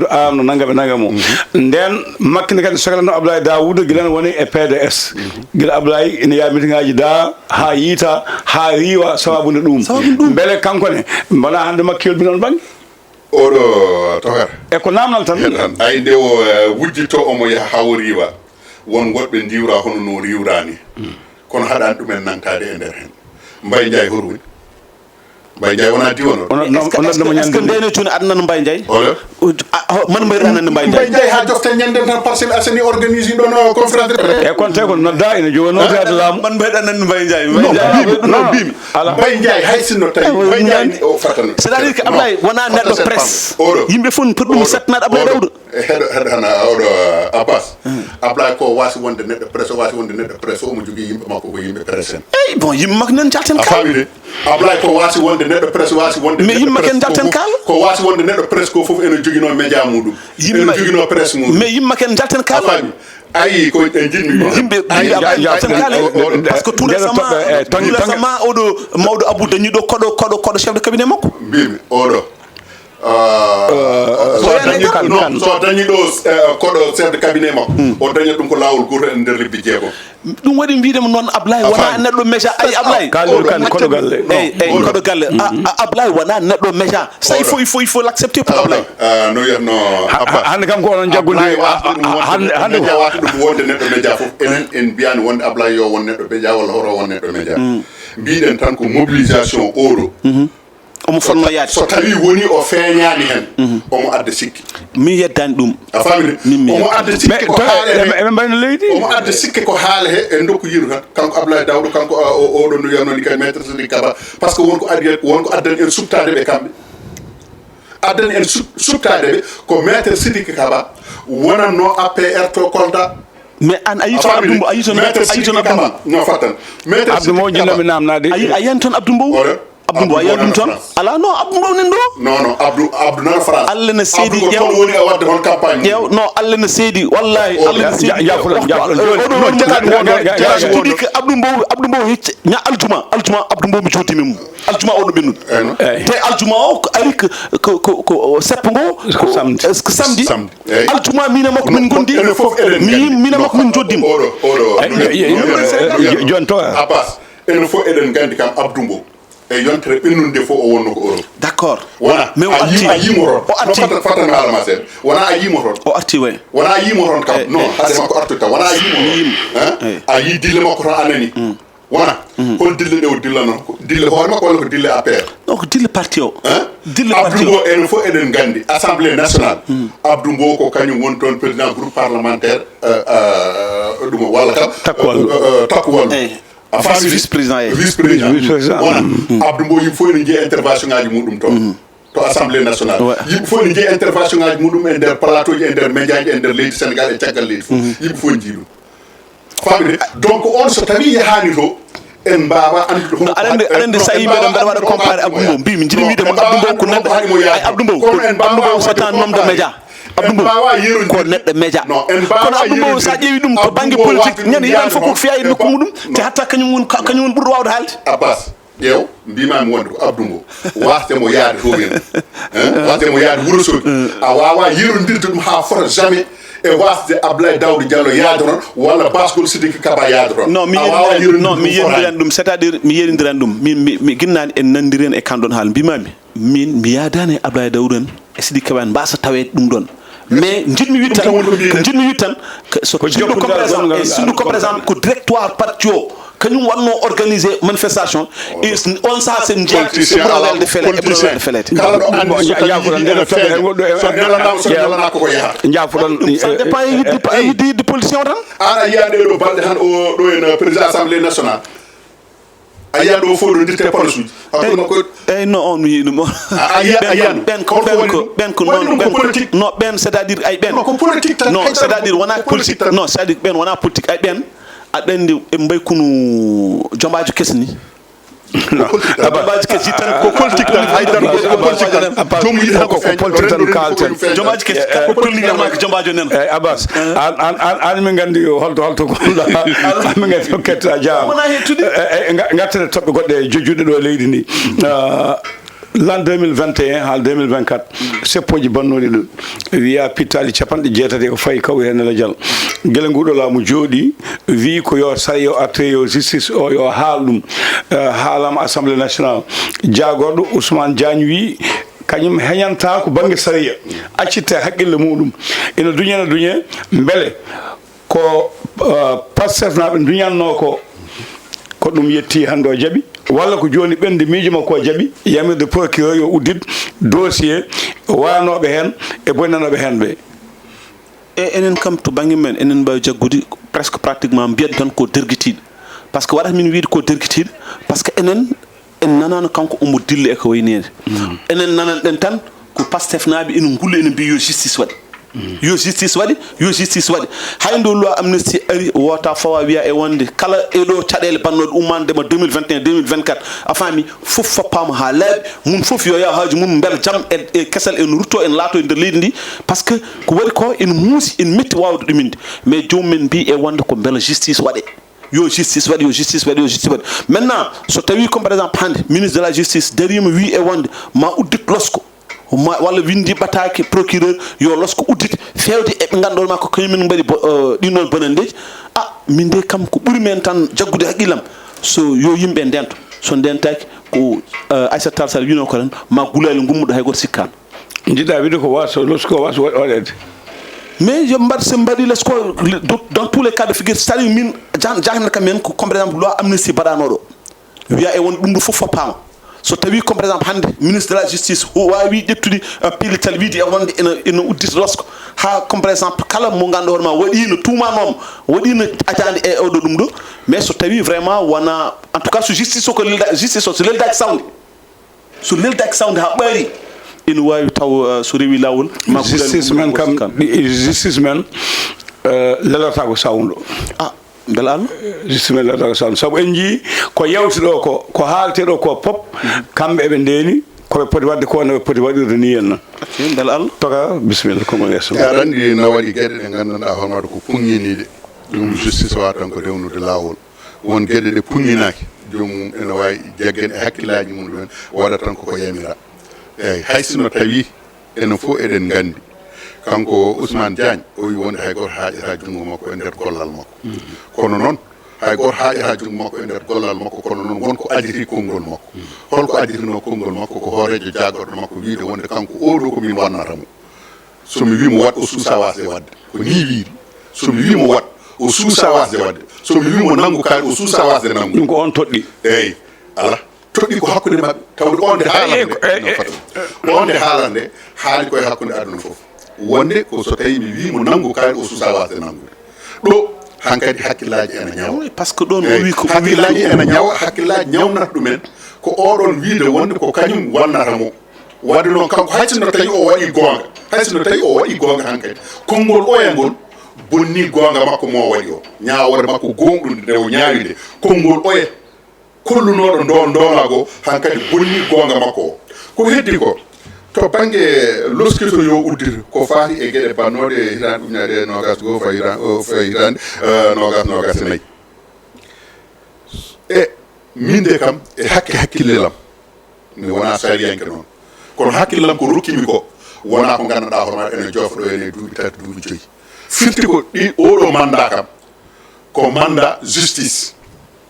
Daawuda, a no nanga ɓe nanga mo. Nden Makki ne kadi sohlano Ablaye Daawuda gila no woni e P D S. Gila Ablaye ina yaha mitiŋaaji da, haa yiita, haa riiwa sababu nde ɗum. Sababu ɗum. Mbele kanko ne, mbona hannde Makki yolbi noon baŋnge? Oɗo tokar. E ko namnal tan. Ay nde o, eh, wujjito omo yaha haa o riiwa. Won woɗɓe ndiwra hono no riiwra ni. Kono haɗaani ɗumen nangtaade e nder heen. Mbaye Ndiaye hoto woni? Mbaye Ndiaye wonaa diwano. Ono, ono, est-ce que, ono est-ce que, ɗum est-ce que ñande ndeyno jooni adnan Mbaye Ndiaye? Olo? O, a, ho-, man mbaɗa nan Mbaye Ndiaye? Mbaye Ndiaye haa jofta ñande tan Parcelles Assainies organise ɗon o conférence de presse. E kon tawi ko nodda ene jogo noddaade laamu. Man mbaɗa nan Mbaye Ndiaye? Mbaye Ndiaye, non, non, non, non. Mbiimi. Ala. Mbaye Ndiaye hay sinno tawi. Eh, Mbaye Ndiaye ni o fatano. C'est-à-dire que Ablaye wonaa neɗɗo presse. Oɗo. Yimɓe fof poɗɗumi sattinaade Ablaye Daouda. E heɗo, heɗo hana oɗo, uh, Abbas. Ablaye ko waasi wonde neɗɗo presse, o waasi wonde neɗɗo presse, omo jogii yimɓe makko ko yimɓe presse en. Eyi, bon, yimɓe makko nan jalten kala. A faami de? Ablaye ko waasi wonde neɗɗo presse, waasi wonde neɗɗo presse. Mais yimɓe makko en jalten kala. Ko waasi wonde neɗɗo presse ko fof ene joginoo média muɗum. Ene joginoo presse muɗum. Mais yimɓe makko en jalten kala. A faami? Ayi, ko en jinmi. Yimɓe, yimɓe Ablaye jalten kala. Parce que tout récemment, tout récemment, oɗo mawɗo Abou dañi ɗo koɗo, koɗo, koɗo chef de cabinet makko. Mbimi, oɗo. Ah, so dañi ɗo, so dañi ɗo, eh, koɗo chef de cabinet makko, o daña ɗum ko laawol gooto e nder lebbi jeegom. Ɗum waɗi mbiɗen noon Ablaye wonaa neɗɗo média. Ay, Ablaye. Kalidou Kane, koɗo galle. Eyi, eyi, koɗo galle. A, a, Ablaye wonaa neɗɗo média. Ça, il faut, il faut, il faut l'accepter pour Ablaye. Ah, no wiyatno Abbas. Hannde kam ko onon jaggude. Ablaye waasde ɗum wonde hannde, hannde média, waasde ɗum wonde neɗɗo média fof. Enen en mbiyaani wonde Ablaye yo won neɗɗo média walla hoto won neɗɗo média. Mbiɗen tan ko mobilisation oɗo. Omo fotno yaade. So tawi woni o feeñaani heen, omo adda sikke. Min yeddani ɗum. A faami de? Min mi omo adda sikke ko haale he. Eɓe mbayno leydi. Omo adda sikke ko haale he, en ndokku yiiru tan. Kanko Ablaye Daouda, kanko, o, o, oɗo no wiyatnoo ni kay, Maître Sidiki Kaba. Parce que won ko addi, won ko addan en suɓtaade ɓe kamɓe. Addan en suɓ-, suɓtaade ɓe ko Maître Sidiki Kaba wonatnoo A P R to Kolda. Mais aan a yii toon Abdou Mbow, a yii toon Abdou Mbow. No fattan. Maître Sidiki Kaba. Abdou Mbow, jinnoomi naamnaade. A yii, a yiyani toon Abdou Mbow? Oɗo. Abdou Mbow a yiyat ɗum toon? Alaa, non, Abdou Mbow nan ɗo. Non, non, Abdou, Abdou nana France. Allah ne seedi. Abdou ko ƴeew. Toon woni e waɗde hon campagne. Ƴeew, non, Allah ne seedi. Wallahi, Allah ne seedi. Jaafo lan, jaafo lan. Joni, joni, joni, joni, joni, joni, joni, joni, Abdou Mbow, Abdou Mbow hecci, ña aljuma, aljuma Abdou Mbow mi jooɗii mum. Aljuma o ɗo ɓennude. Eyyi, non. Te aljuma o ko ari ko, ko, ko, ko, ko seppo ngo, ko samedi. Ko samedi. Samedi. Eyyi. Aljuma min e makko min ngondi. Enen fof eɗen nganndi. Min e makko min njooɗdiima. Oɗo, oɗo. Eyyi, eyyi, eyyi, eyyi, joni to. Abbas, enen fof eɗen nganndi kam Abdou Mbow. E yontere ɓennunde fof o wonno ko Europe. D'accord. Wona mais o arti. A yimo toon. O arti. Fata, fata mi haalama seeɗa. Wona a yimo toon. O arti, oui. Wona a yimo toon kam. Eh, non, eh, hade makko artude tan. Wona a yimo toon. Hein? Eh. A yi dille makko toon a nani. Mm. Wona. Mm. Hol dille ɗe o dillano? Ko dille hoore makko walla ko dille A P R? Non, ko dille parti o. Hein? Dille parti o. Abdou Mbow, enen fof eɗen nganndi Assemblée nationale. Mm. Abdou Mbow ko kañum woni toon président groupe parlementaire, euh, euh, ɗum walla kam. Takku Wallu. Euh, euh, Takku Wallu. Eh. A faami? Vice président, eh. Vice président. Vice président. Wona. Mm. Abdou Mbow, yimɓe fof ene njiya intervention ngaji muɗum toon. Mm. To Assemblée nationale. Ouais. Yimɓe fof ene njiya intervention ngaji muɗum e nder plateau ji, e nder média ji, e nder leydi Sénégal, e caggal leydi fof. Mm. Yimɓe fof njii ɗum. Famɗude? Donc, on so tawi yahaani to, en mbaawa anndude. No, aɗa anndi, aɗa anndi, so yimɓe ɓe mbaɗa waɗa comparé Abdou Mbow, mbi mi jiɗi wiide mo Abdou Mbow ko neɗɗo, ay, Abdou Mbow, Abdou Mbow c'est un homme de média. Abdou Mbow ko neɗɗo média. Kono Abdou Mbow, so a ƴeewi ɗum to bannge politique, ñande yiɗaani fof ko fiya e nokku muɗum, te hatta kañum woni, kañum woni ɓurɗo waawde haalde. Abbas, ƴeew, mbiimaami wonde ko Abdou Mbow, waasde mo yahde toon en. Hein? Waasde mo yahde Wuro Sogi. A waawaa yerondirde ɗum haa fota jamais e waasde Abdoulaye Daouda Diallo yahde toon, walla Baskol Sidiki Kaba yahde toon. Non, mi yerindiran ɗum, c'est-à-dire mi yerindiran ɗum. Mi, mi, mi ginnaani en nanndiri en e kan ɗoon haala. Mbiimaami, min mi yahdaani e Abdoulaye Daouda en e Sidiki Kaba en mbaasa taweede ɗum ɗoon. Mais njiɗmi wiide tan, ko njiɗmi wiide tan, ko so sindu ko présent, e sindu ko présent ko directoire parti o, kañum waɗno organisé manifestation. E on saha sen njeeya e ɓurno welde fele, e ɓurno welde feleede. Kala ɗo anndi so tawi yiɗi ene feeña, so nelanaama, so nelanaama koko yaha. Jaafoɗon. Ça dépend e yidde, e yidde, yidde politicien o tan. An a yiya ɗee ɗo balɗe tan o ɗo en président assemblée nationale. A yiya ɗo fof ɗo dirte ponosuji. Hakkunde makko. Eyyi, no on mi yiɗi ɗum o. A yiya, a yiya ɗum. Ɓen ko, ɓen ko, ɓen ko noon, ɓen ko politique. Non, ɓen c'est-à-dire ay ɓen. Non, ko politique tan. Non, c'est-à-dire wona politique. Non, c'est-à-dire ɓen wona politique. Ay ɓen, aɗa anndi en mbay kunu jombaajo kes ni. Jombaajo kes yi tan. Ko politique tan, hay tan ko politique tan. Joom yiɗi tan ko politique tan kaalten. Jombaajo kes ko politique tan, ko jombaajo nen. Eyyi, Abbas, an, an, an, an min nganndi holto, holto gonɗa. An min nganndi ko ketta, jaama. Wona hettude. Eyyi, eyyi, nga-, ngarten e toɓɓe goɗɗe jojjuɗe ɗo e leydi ndi. Ah, l'an deux mille vingt et un haa deux mille vingt-quatre, seppooji bannooɗi ɗo. Wiya pittaali capanɗe jeetati ko fayi kawri heen e lajal. Gila nguɗo laamu jooɗi, wi ko yo sa-, yo atte, yo justice o, yo haal ɗum. Eh, haalama Assemblée nationale. Jaagorɗo Ousmane Diagne wi kañum heñanta ko bannge sariya. Accitte haqqille muɗum. Ina duñe, ina duñe, mbele ko, eh, Pastef naaɓe duñatno ko, ko ɗum yetti hannde o jaɓi, walla ko jooni ɓernde miijo makko o jaɓi, yamirde procureur yo uddit dossier waanooɓe heen e bonanooɓe heen ɓe? E enen kam, to bannge men, enen mbaawi jaggude presque pratiquement mbiyen tan ko dergitiiɗo. Par ce que waɗata min wiyde ko dergitiiɗo, par ce que enen, en nanaano kanko omo dilla e ko wayi neene. Mm. Enen nananɗen tan ko Pastef naaɓe ene ngulla, ene mbiya yo justice waɗe. Mm. Yo justice waɗe, yo justice waɗe. Hay nde loi amnistie ari, wota fawa wiya e wonde kala e ɗo caɗeele bannooɗe ummaande ma deux mille vingt et un, deux mille vingt-quatre, a faami, fof foppaama haa laaɓi, mum fof yo yaw haaju mum, mbela jam e, e kesal en rutto, en laato e nder leydi ndi. Par ce que ko waɗi ko ene muusi, ene metti waawde ɗuminde. Mais joomum en mbii e wonde ko mbela justice waɗe. Yo justice waɗe, yo justice waɗe, yo justice waɗe. Maintenant, so tawi comme par exemple hannde ministre de la justice dariima wii e wonde ma uddit losko, ma, walla winndi ɓataake procureur yo losko uddit, feewde e ɓe ngannduɗon ma ko kañum en mbaɗi bo-, euh, ɗin ɗon bonanndeeji. Ah, min de kam ko ɓuri men tan jaggude haqqillam, so yo yimɓe ndento. So ndentaaki ko, euh, Aissata Tall Sall wiino ko tan, ma gulaali ngummuɗo hay gooto sikkaano. Njiɗɗa wiide ko waaso, losko waaso wa-, waɗeede? Mais yo mbaɗ, so mbaɗi losko, dans, dans tous les cas de figure, c'est-à-dire min, jan-, jahannata kam en ko, comme par exemple, loi amnistie mbaɗanooɗo. Wiya e won ɗum ɗo fof foppaama. So tawi, comme par exemple, hannde ministre de la justice o waawi ƴettude, euh, pellital wiide e wonde ene, ene uddita losko. Haa, comme par exemple, kala mo ngannduɗaa hoore ma waɗiino, tuumanooma, waɗiino ajaande e oɗo ɗum ɗo. Mais so tawi vraiment wona, en tout cas, so justice o ko lelda-, justice o so leldaaki sawde, so leldaaki sawde haa ɓaari, ina waawi taw, uh, so rewi laawol, ma justice men kam, justice men, uh, lelata ko sawndo. Ah, Mbela Allah. Bisimilla, Daga Sall. Sabu en njii ko yawti ɗo ko, ko haaletee ɗo ko pop, kamɓe eɓe ndeeni, ko ɓe poti waɗde ko, no ɓe poti waɗirde ni en noon. Mbela Allah. Toka, bisimilla, ko mon yeeso. Aɗa anndi no waɗi geɗe ɗe nganndanɗaa hono waɗa ko puŋŋiniiɗe. Ɗum justice wata tan ko rewnude laawol. Won geɗe ɗe puŋŋinaaki, joomum ene waawi jaggan e hakkillaaji mum ɗumen, waɗa tan koko yamira. Eeyi, hay sinno tawii enen fof eɗen nganndi, kanko Ousmane Diagne, o wi wonde hay gooto haaƴata junngo makko e nder gollal makko. Kono noon, hay gooto haaƴata junngo makko e nder gollal makko, kono noon won ko aditi konngol makko. Holko aditinoo konngol makko? Ko hooreejo jaagorɗo makko wiyde wonde kanko oɗo ko min wannata mo. So mi wii mo waɗ, o suusa waasde waɗde. Ko nii wiiri. So mi wii mo waɗ, o suusa waasde waɗde. So mi wii mo nanngu kaari, o suusa waasde nanngu. Ɗum ko on toɗɗi. Eeyi, alaa. Toɗɗi ko hakkunde maɓɓe. Tawde on nde haalande, eh, eh, no foti. On nde haalande, haali koye hakkunde aduna fof. Wonde ko so tawii mi wii mo nanngu kaari, o suusa waasde nanngude. Ɗo, hankadi hakkillaaji ena ñawa. Oui, parce que ɗon o Eeyi, wi ko, o wi hakkillaaji ko ena ñawa, hakkillaaji ñawnata ɗumen. Ko oɗon wiide wonde ko kañum wannata mo. Wadde noon, kanko, hay sinno tawi o waɗi goonga, hay sinno tawi o waɗi goonga hankadi, konngol oya ngol bonni goonga makko mo o waɗi o. Ñaawoore makko gooŋɗunde nde o ñaawi nde, konngol oya kollunooɗo ndo ndoolaago hankadi bonni goonga makko o. Ko heddi ko, to bannge loskito yo uddito, ko faati e geɗe bannooɗe hitaande ujunere e noogas goo fayi hitaande, o fayi hitaande, eh, noogas, noogas e nayi. E min de kam, e hakke hakkille lam, mi wonaa sariyanke noon. Kono hakkille lam ko rokkimi ko, wonaa ko nganndanɗaa hono ene joofa ɗo ene duuɓi tati, duuɓi joyi. Firti ko ɗi, oɗo mandat kam, ko mandat justice.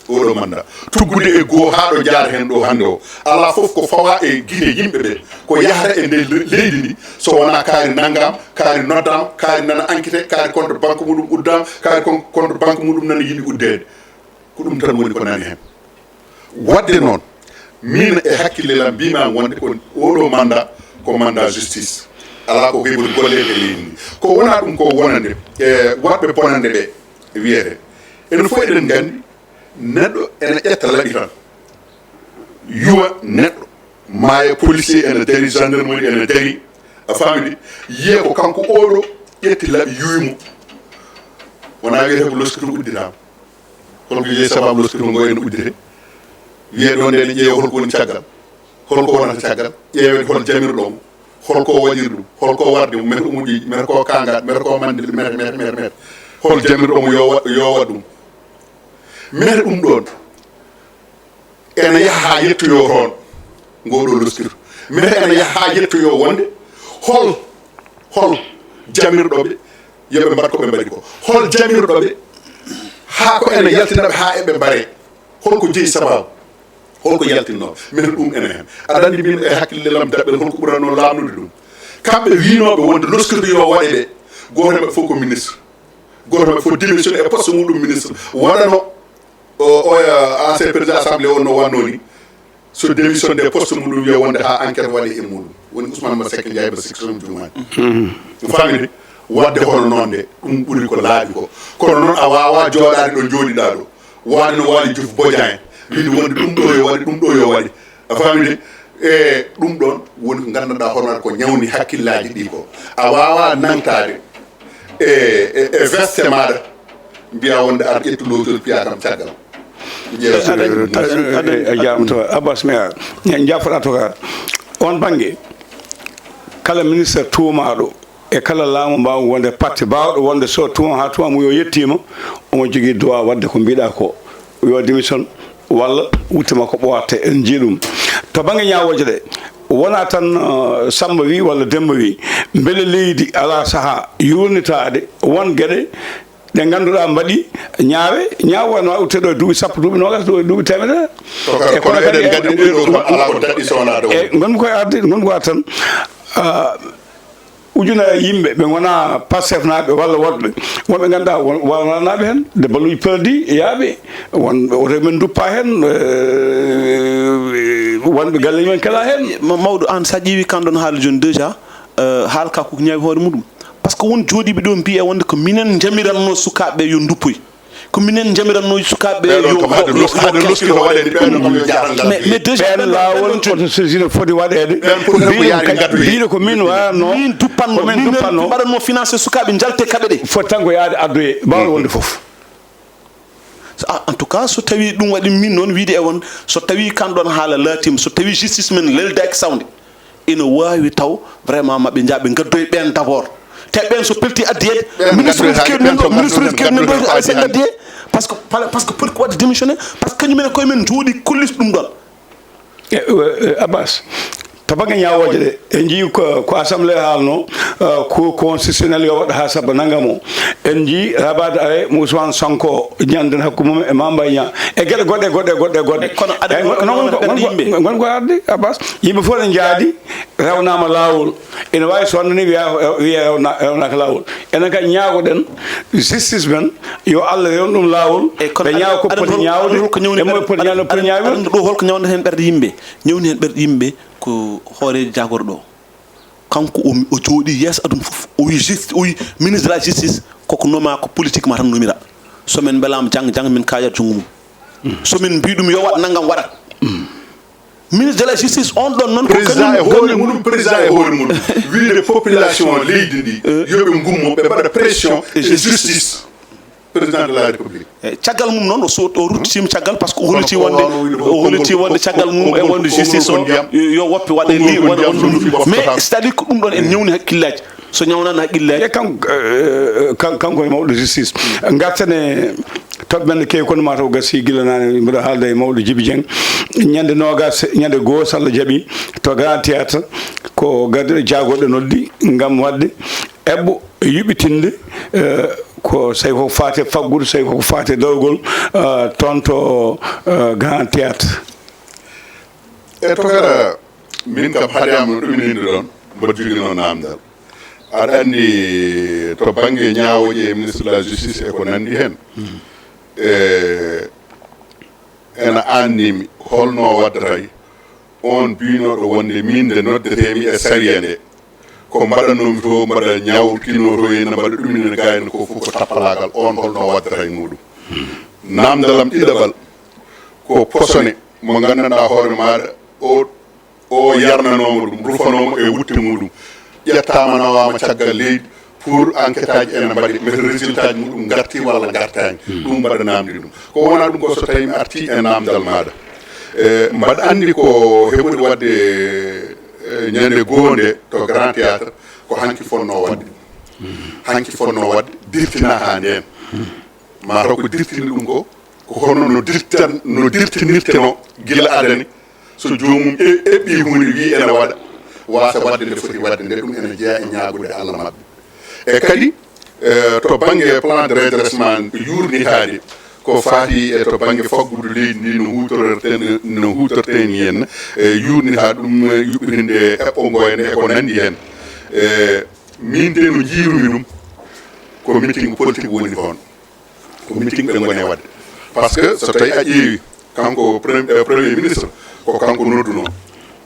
Oɗo mandat. Tuggude e goo haa ɗo njaar heen ɗo hannde o. Alaa fof ko fawa e gite yimɓe ɓe. Ko yahata e nder le-, leydi ndi, so wonaa kaari nanngam, kaari noddaama, kaari nana enquête, kaari compte banque muɗum uddaama, kaari con-, compte banque muɗum nana yiɗi uddeede. Ko ɗum tan woni ko nani heen. Wadde noon, min e hakkille lam mbiymi wonde ko oɗo mandat ko mandat justice. Alaa ko heɓori golleede e leydi ndi. Ko wonaa ɗum ko wonande, e waɗɓe bonande ɓe wiyete. Enen fof eɗen nganndi neɗɗo ene ƴetta laɓi tan. Yuwa neɗɗo, maaya, policier ene dari, gendarmerie ene dari. A faami de? Yiye ko kanko oɗo ƴetti laɓi, yuwi mo. Wonaa wiyete ko loskito udditaama. Holko wiyee sababu loskito ngo ene uddite? Wiyee ɗo nde ne ƴeewa holko woni caggal. Holko wonata caggal? Ƴeewee hol jamirɗo mo. Holko waɗiri ɗum? Holko wardi mo? Mete umuɗi, mete ko kangaɗ, mete ko mandil, mete, mete, mete, mete. Hol jamirɗo mo yo wa-, yo waɗ ɗum? Mete ɗum ɗoon ene yaha haa yettoyoo toon, ngoo ɗoo loskito. Mete ene yaha haa yettoyoo wonde hol, hol jamirɗo ɓe, yo ɓe mbaɗ ko ɓe mbaɗi ko. Hol jamirɗo ɓe haa ko ene yaltina ɓe haa eɓe mbaree? Holko jeyi sababu? Holko yaltinnoo? Mete ɗum ene heen. Aɗa anndi min e hakkille lam daɓɓel holko ɓuratnoo laamnude ɗum? Kamɓe wiynooɓe wonde loskito yo waɗe ɓe, gooto e maɓɓe fof ko ministre. Gooto e maɓɓe fof démission e poste muɗum ministre. Waɗano o, o, eh, ancien président assemblée on no wannoo ni. So démission de poste muɗum wiya wonde haa enquête waɗe e muɗum. Woni Ousmane Masseck Ndiaye ba sikki somi juumaani. Ɗum faamide? Waɗde hono noon de, ɗum ɓuri ko laaɓi ko. Kono noon a waawaa jooɗaade ɗo njooɗiɗaa ɗo. Waade no Waali Juuf Bojang en. Wiide wonde ɗum ɗo yo waɗe, ɗum ɗo yo waɗe. A faamide? E ɗum ɗoon woni ko nganndanɗaa hono waɗa ko ñawni hakkillaaji ɗi ko. A waawaa nangtaade e, e, e veste maaɗa, mbiyaa wonde ar ƴettu lootol piyaa kam caggal. Ƴeewa so aɗa, aɗa, aɗa, a jaaraama to Abbas Meya. En njaafoɗaa to ka on bannge, kala ministre tuumaaɗo e kala laamu mbaawɗo wonde parti baawɗo wonde so tuuma haa tuuma mum yo yettiima, omo jogii droit waɗde ko mbiɗaa ko, yo démission walla wutte makko ɓooyatte. En njii ɗum to bannge ñaawooje ɗe. Wonaa tan, uh, Sammba wi walla Demmba wi, mbele leydi alaa sahaa yuurnitaade won geɗe ɗe ngannduɗaa mbaɗi ñaawe, ñaawe wano utte ɗo e duuɓi sappo, duuɓi noogas, duuɓi, duuɓi teemedere. E kono kadi eɗen nganndi ɗum ɗo kam alaa ko daɗɗi so wonaa dow. E ngonmi koye arde, ngonmi ko arde tan, ah, ujunere yimɓe ɓe ngonaa Pastef naaɓe walla woɗɓe, wonɓe ngannduɗaa won-, wonanaaɓe heen, de balluji perdi yaaɓe, wonɓe oto men nduppa heen, eh, wonɓe galleji men kala heen. Ma-, mawɗo, aan, so a ƴeewi kan ɗoon haala jooni déjà, eh, haala ka ko ñaawi hoore muɗum. Par ce que won jooɗiiɓe ɗo mbiya wonde ko minen njamiranno sukaaɓe ɓe yo nduppoy. Ko minen njamiranno sukaaɓe ɓe yo, yo, yo, yo calcul. Mais, mais déjà, ɓeen laawol autosaisine foti waɗeede. Mbiɗo ko min waɗatno, min duppanno, min duppanno, mbaɗatno financé sukaaɓe njalte kaɓe ɗe. Foti tan ko yaade addoye, mbaawa wonde fof. Ah, en tout cas, so tawi ɗum waɗi min noon wiide e won, so tawi kan ɗon haala laatima, so tawi justice men leldaaki sawde, ina waawi taw vraiment maɓe njaa ɓe ngaddoy ɓeen d'abord. Te ɓeen so pelti addiyeede, ministre of care nanɗo, ministre of care nanɗo hay seɗɗa addiye. Parce que, parce que poti ko waɗde démissionné, parce que kañum en koye men njooɗi kollis ɗum ɗon. E, e, Abbas, to bannge ñaawooje ɗe, en njii ko, ko assemblée haalno, eh, ko constitutionnel yo waɗ haa sabba nanngam o. En njii rabaade are mo Ousmane Sonko ñande hakkunde mum e Mame Mbaye Niang. E geɗe goɗɗe, goɗɗe, goɗɗe, goɗɗe. Kono aɗa Eyi, ngon-, ngon-, ngon-, ngon-, ngon-, ngon ko arde, Abbas? Yimɓe fof ne njaadi, rewnaama laawol. Ina waawi so wonde ni wiya, wiya rewna-, rewnaaka laawol. Enen kadi ñaagoɗen justice men, yo Allah rewnu ɗum laawol. Eyi, kono ɓe ñaawa ko aɗa, poti aɗa, ñaawde, aɗa, holko ñawni e mo ɓer-, poti ñaawde, aɗa, poti aɗa, ñaawde. Aɗa, ɗo holko ñawnata heen ɓerɗe yimɓe? Ñawni heen ɓerɗe yimɓe ko hooreejo jaagorɗo o. Kanko o, o jooɗii yeeso aduna fof. O wi justi-, o wi ministre de la justice koko noma ko politiquement tan nomira. So min mbelaama jang, jang min kaayat junngo mum. So min mbii ɗum yo waɗ nanngam, waɗat. Ministre de la justice on ɗon noon ko président kañum e hoore woni muɗum, président e hoore muɗum. Wiide population leydi ndi, eh, yo ɓe ngummo, ɓe mbaɗa pression e justice. Président de la République. E caggal mum noon, o so, o ruttiima caggal, parce que o hollitii wonde, o hollitii wonde caggal mum e wonde justice o, yo, yo woppe waɗe li, waɗa on ɗum. Mais c'est-à-dire ko ɗum ɗon en ñawni hakkillaaji. So ñawnaano hakkillaaji. E kan-, eh, kan-, kanko e mawɗo justice. Ngarten e toɓɓe men keewi kono mataw gasi gila naane mbiɗo haalda e mawɗo Djiby Dieng. Ñande noogas, ñande goo so Allah jaɓi to Grand Théâtre ko gardiiɗo jaagorɗe noddi ngam waɗde eɓɓo yuɓɓitinde, eh, ko so tawi ko faati e faggudu, so tawi ko faati e dawrugol, eh, toon to, eh, Grand Théâtre. E tokara, min kam haɗaama no ɗumininde ɗoon, mboɗo joginoo naamndal. Aɗa anndi to bannge ñaawooje e ministre de la justice e ko nanndi heen. E, ena annimi holno waddata e on biynooɗo wonde min nde noddetee-mi e sariya nde, ko mbaɗanoo-mi to, mbaɗa ñaawkinoo to, ene mbaɗa ɗum, ene gaa, ene ko fof ko tappalaagal, on holno waddata e muɗum? Naamndal am ɗiɗaɓal ko posone mo nganndanɗaa hoore maaɗa o, o yarnanooma ɗum, rufanooma e wutte muɗum, ƴettaama nawaama caggal leydi, pour enquête aji ene mbaɗi, mais résultat ji muɗum ngarti walla ngartaani. Hmm. Ɗum mbaɗa naamndi ɗum. Ko wonaa ɗum ko so tawi mi artii e naamndal maaɗa. E, mbaɗa anndi ko heɓude waɗde, e, ñande goonde to Grand Théâtre, ko hanki fonnoo waɗde. Hmm. Hanki fonnoo waɗde, dirtinaa haa ndeen. Hmm. Maa taw ko dirtini ɗum ko, ko hono no dirtan-, no dirtinirteno gila adani. So joomum e-, eɓɓi huunde, wi ene waɗa, waasa waɗde nde foti waɗde nde, ɗum ene jeyaa e ñaagude Allah maɓɓe. E kadi, e, to bannge plan de redressement yuurnitaade, ko faati e to bannge faggudu leydi ndi, no huutorten, no huutorten heen, e, yuurnita ɗum, e, yuɓɓitinde eɓɓo ngoyande e ko nanndi heen. E, min de no njiirumi ɗum, ko meeting politique woni toon. Ko meeting ɓe ngoni e waɗde. Par ce que so tawi a ƴeewi, kanko prem-, eh, premier ministre, ko kanko noddunoo.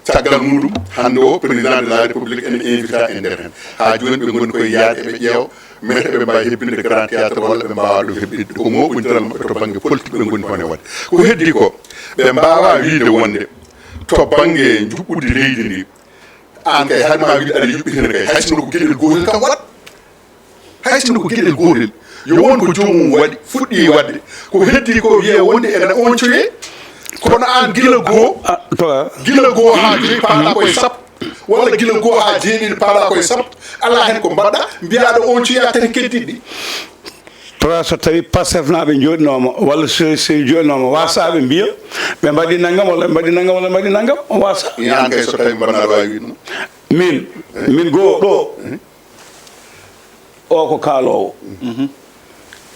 Caggal muɗum, hannde o, président de la République ene invita e nder heen. Haa jooni ɓe ngoni koye yaade, eɓe ƴeewa, mete ɓe mbaawi hebbinde Grand Théâtre walla ɓe mbaawaa ɗum hebbinde. Ko moɓondiral maɓɓe to bannge politique ɓe ngoni toon e waɗde. Ko heddi ko, ɓe mbaawaa wiyde wonde to bannge njuɓɓudi leydi ndi, aan kay, hade ma wiide aɗa yuɓɓitina kay, hay sinno ko geɗel gootel kam waɗat. Hay sinno ko geɗel gootel. Yo won ko joomum waɗi, fuɗɗi waɗde. Ko heddi ko wiye wonde ene oncoye. Kono aan gila goo, ah, to, ah, gila goo haa joyi paaɗa koye sappo. Walla gila goo haa jeeɗiɗi paaɗa koye sappo. Alaa heen ko mbaɗɗa, mbiyaa aɗa oncoya tati keddiɗi. Tawa so tawi Pastefnaaɓe njooɗinooma, walla C C njooɗinooma, waasaaɓe mbiya, ɓe mbaɗi nanngam, walla ɓe mbaɗi nanngam, walla ɓe mbaɗi nanngam, o waasa. Aan kay so tawi mbaɗnaa ɗo a wiɗno. Min, min goo ɗo, o ko kaaloowo. Mhm.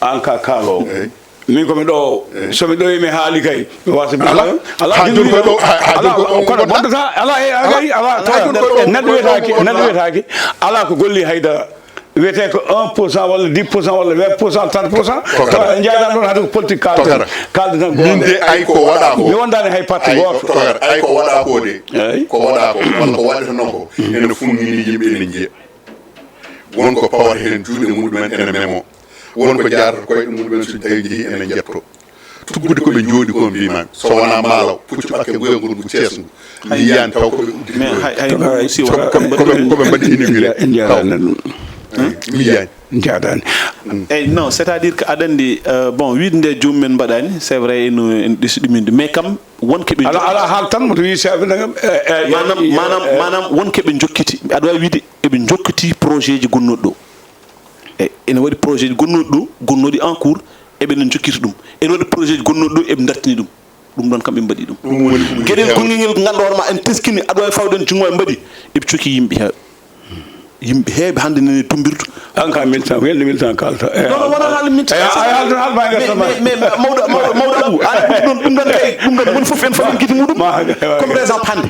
Aan ka kaaloowo. Eyi. Min ko mi ɗo, eyi, so mi ɗowi mi haali kay, mi waasa mi ala, haala. Ala, haa jooni ko ɗo, haa, haa jooni ko ɗo kono wonta. Ala, e, a gari, ala, ala, to, neɗɗo wiyetaake, neɗɗo wiyetaake, ala ko golli haydara. Wiyetee ko un pour cent walla dix pour cent walla vingt pour cent, trente pour cent. Tokara. To en njaadan ɗoon, hade ko politique kaalden. Tokara. Kaalden tan. Min de, ay ko waɗaa ko. Mi wondaani hay parti gooto. Tokara, ay ko waɗaa ko de. Eyi. Ko waɗaa ko, walla ko waɗetenoo ko. Mm. Ene fuɗɗini yimɓe ene njiya. Won ko pawata heen juuɗe muɗumen ene memo. Won ko jaarata koyɗe muɗumen so tawi njehii ene njetto. Tuggude ko ɓe njooɗi ko mbiimaami. So wonaa maalaw, puccu ɓakke ngoya ngongu Cees ngu. Mi yiyaani taw ko ɓe udditi. Mais hay, hay, ɗum si wonaa ko ɓe, ko ɓe mbaɗi inauguré. En njaaraani ɗum. Mi yiyaani. Njaadaani. Eyi, non, c'est-à-dire que aɗa anndi, euh, bon, wiide nde joomum en mbaɗaani, c'est vrai, eno en ɗisi ɗum inde, mais kam wonko ɓe Ala, ala haal tan, moto wi sa, maanaam, maanaam, maanaam wonko ɓe njokkiti, aɗa waawi wiide eɓe njokkiti projet ji gonnooɗi ɗo. E ene waɗi projet ji gonnooɗi ɗo, gonnooɗi en cours, eɓe no njokkiti ɗum. Ene waɗi projet ji gonnooɗi ɗo, eɓe dartini ɗum. Ɗum ɗon kam ɓe mbaɗi ɗum. Geɗel gonngel ngel ngannduɗaa hoore ma en teskini, aɗa waawi fawde en junngo e mbaɗi. Eɓe coki yimɓe heewɓe. Yimɓe heewɓe hannde nani tombirdu. An ka militant, ko yande militant kalta. Eh, non, non, wona haala militant. Eh, ay, ay, haala, haala, haala, mais, mais, mais, mawɗo, mawɗo, mawɗo Abou, an ɗum ɗon, ɗum ɗon kay, ɗum ɗon, woni fof en famin gite muɗum. Comme par exemple hannde,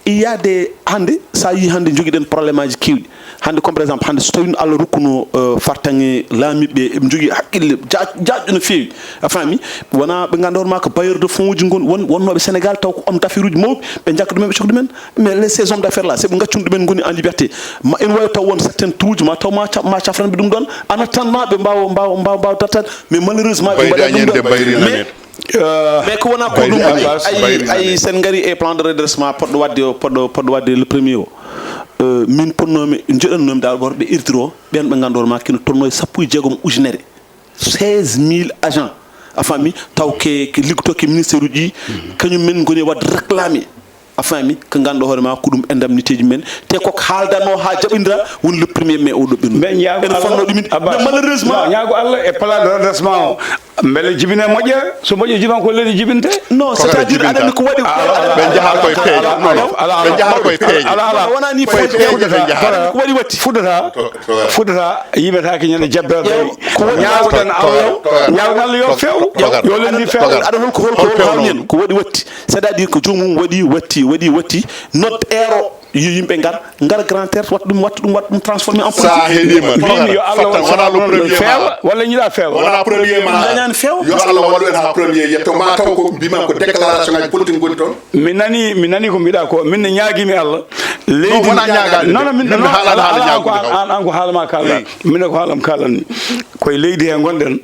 il y a des, hannde, sa yi hannde jogiɗen problème aji kewɗi. Hannde, comme par exemple, hannde so tawino Allah rokkuno, euh, fartaŋŋe laamiiɓe, eɓe njogii hakkille, ja-, jaajɗo no feewi. A faami? Wona ɓe ngannduɗaa hoore ma ko bailleur de fonds uji ngon, won, wonnooɓe Sénégal taw ko homme d'affaires uji mawɓe, ɓe njagga ɗum, ɓe coka ɗumen. Mais les, ces hommes d'affaires là, si ɓe ngaccunu ɗumen ngoni en liberté, ma ene waawi taw won certaines truuji, ma taw ma ca-, ma cafran ɓe ɗum ɗon. En attendant, ɓe mbaawa, mbaawa, mbaawa, mbaawa dartaade. Mais malheureusement, ɓe mbaɗa ɗum ɗon. Mais, euh, mais ko wona ko ɗum woni, ayi, ayi, sen ngari e plan de redressement poɗɗo waɗde o, poɗɗo, poɗɗo waɗde le premier o. Euh, min ponnoomi, njoɗannoomi dal worɓe irtiro, ɓen ɓe ngannduɗaa hoore ma kino tolno e sappo e jeegom ujunere. Seize mille agents. A faami? Taw ke, ke liggotooke ministère uji ɗi, kañum men ngoni e waɗde réclamé. A faami? Ko ngannduɗaa hoore ma ko ɗum indemnité ji men. Te ko haaldanoo haa jaɓindira woni le premier mai o ɗoɓɓirno. Ene fotnoo ɗumin. Mais malheureusement. Ñaago Allah e plan de redressement o. Mbele jibine moƴƴere, so moƴƴere jiban ko leydi jibinte? Non, c'est-à-dire aɗa anndi ko waɗi. Ɓe njaha koye peeje. Non, non. Ɓe njaha koye peeje. Ala, ala. Wona ni peeje ɓe njaha. Ko waɗi watti. Fuddata, fuddata, yimetaake ñande jabbere. Ñaagoɗen Allah, ñaagoɗen Allah yo few, yo leydi few. Aɗa holko, holko, holko haalni en? Ko waɗi watti. C'est-à-dire ko joomum waɗi, watti, waɗi, watti. Not eero. Yo yimɓe ngar, ngar Grand Théâtre, waɗa ɗum, waɗa ɗum, waɗa ɗum transformé en politique. Sa heɗima, mbimi yo Allah waɗ wona le premier feewa, walla ñiɗa feewa. Wona premier ma. Dañani feewa. Yo Allah waɗu en ha premier yetto ma taw ko mbima ko déclaration ngaji politique ngoni toon. Mi nani, mi nani ko mbiɗa ko, min ne ñaagimi Allah. Leydi wona ñaagade. Non, non, min, min haalani haala ñaagude an, an ko haalama kalan. Min ko haalam kalan ni. Koye leydi he ngonɗen,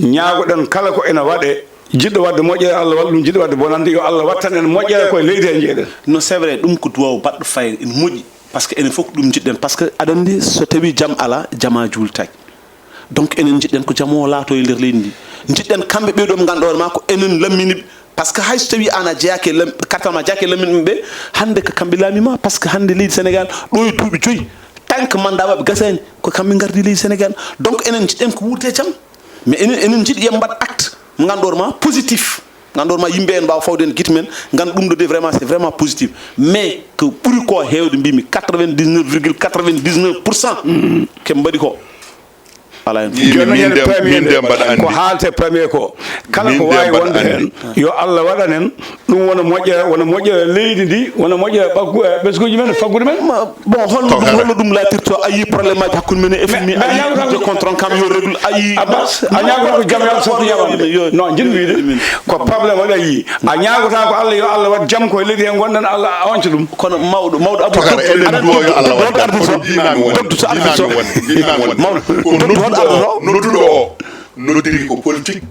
ñaagoɗen kala ko ena waɗe. Jiɗɗo waɗde moƴƴere, Allah walla ɗum, jiɗɗo waɗde bonannde, yo Allah wattan en moƴƴere koye leydi he njeeɗen. Non, c'est vrai, ɗum ko duwaaw baɗɗo fayre, ene moƴƴi. Parce que enen fof ko ɗum njiɗɗen. Parce que aɗa anndi, so tawii jam alaa, jamaa juultaaki. Donc, enen njiɗɗen ko jam o laato e nder leydi ndi. Njiɗɗen kamɓe ɓee ɗoo ɓe ngannduɗaa hoore maa ko enen lammini ɓe. Parce que hay so tawii aan a jeyaaki e lam-, carte ma jeyaaki e lamminɓe ɓe, hannde ko kamɓe laamii ma. Parce que hannde leydi Sénégal, ɗo e duuɓi joyi, tant que mandat maɓɓe gasaani, ko kamɓe ngardi leydi Sénégal. Donc, enen njiɗɗen ko wuurde jam. Mais enen, enen njiɗi yo mbaɗ acte mo ngannduɗaa hoore maa positif. Ngannduɗaa hoore maa yimɓe en mbaawa fawde en gite men, ngannda ɗum ɗo de vraiment, c'est vraiment positif. Mais ko ɓuri ko heewde mbimi quatre-vingt-dix-neuf virgule quatre-vingt-dix-neuf pour cent ko ɓe mbaɗi ko alaa hen. Jooni min de, min de mbaɗa anndi. Ko haalte premier ko kala ko waawi wonde heen, yo Allah waɗan en ɗum wona moƴƴere, wona moƴƴere leydi ndi, wona moƴƴere ɓaggu, eh, ɓesnguuji men, faggudu men. Ma, bon, holno ɗum, holno ɗum laatirto? A yii problème aji hakkunde men e F M I, a yii Cour des comptes ronkaama yo réglu, a yii Abbas, a ñaagotoo ko jam yo Allah sokku ñaawde. Non, njiɗmi wiide ko problème waɗi a yii. A ñaagotaa ko Allah, yo Allah waɗ jam ko e leydi he ngonɗen, Allah onca ɗum. Kono mawɗo, mawɗo Abou, tokara, eɗen duwo yo Allah waɗ jam. Kono mbimami wonde, mbimami wonde, mbimami wonde. Mawɗo, ko nodduɗo o, nodduɗo o noddiri ko politique.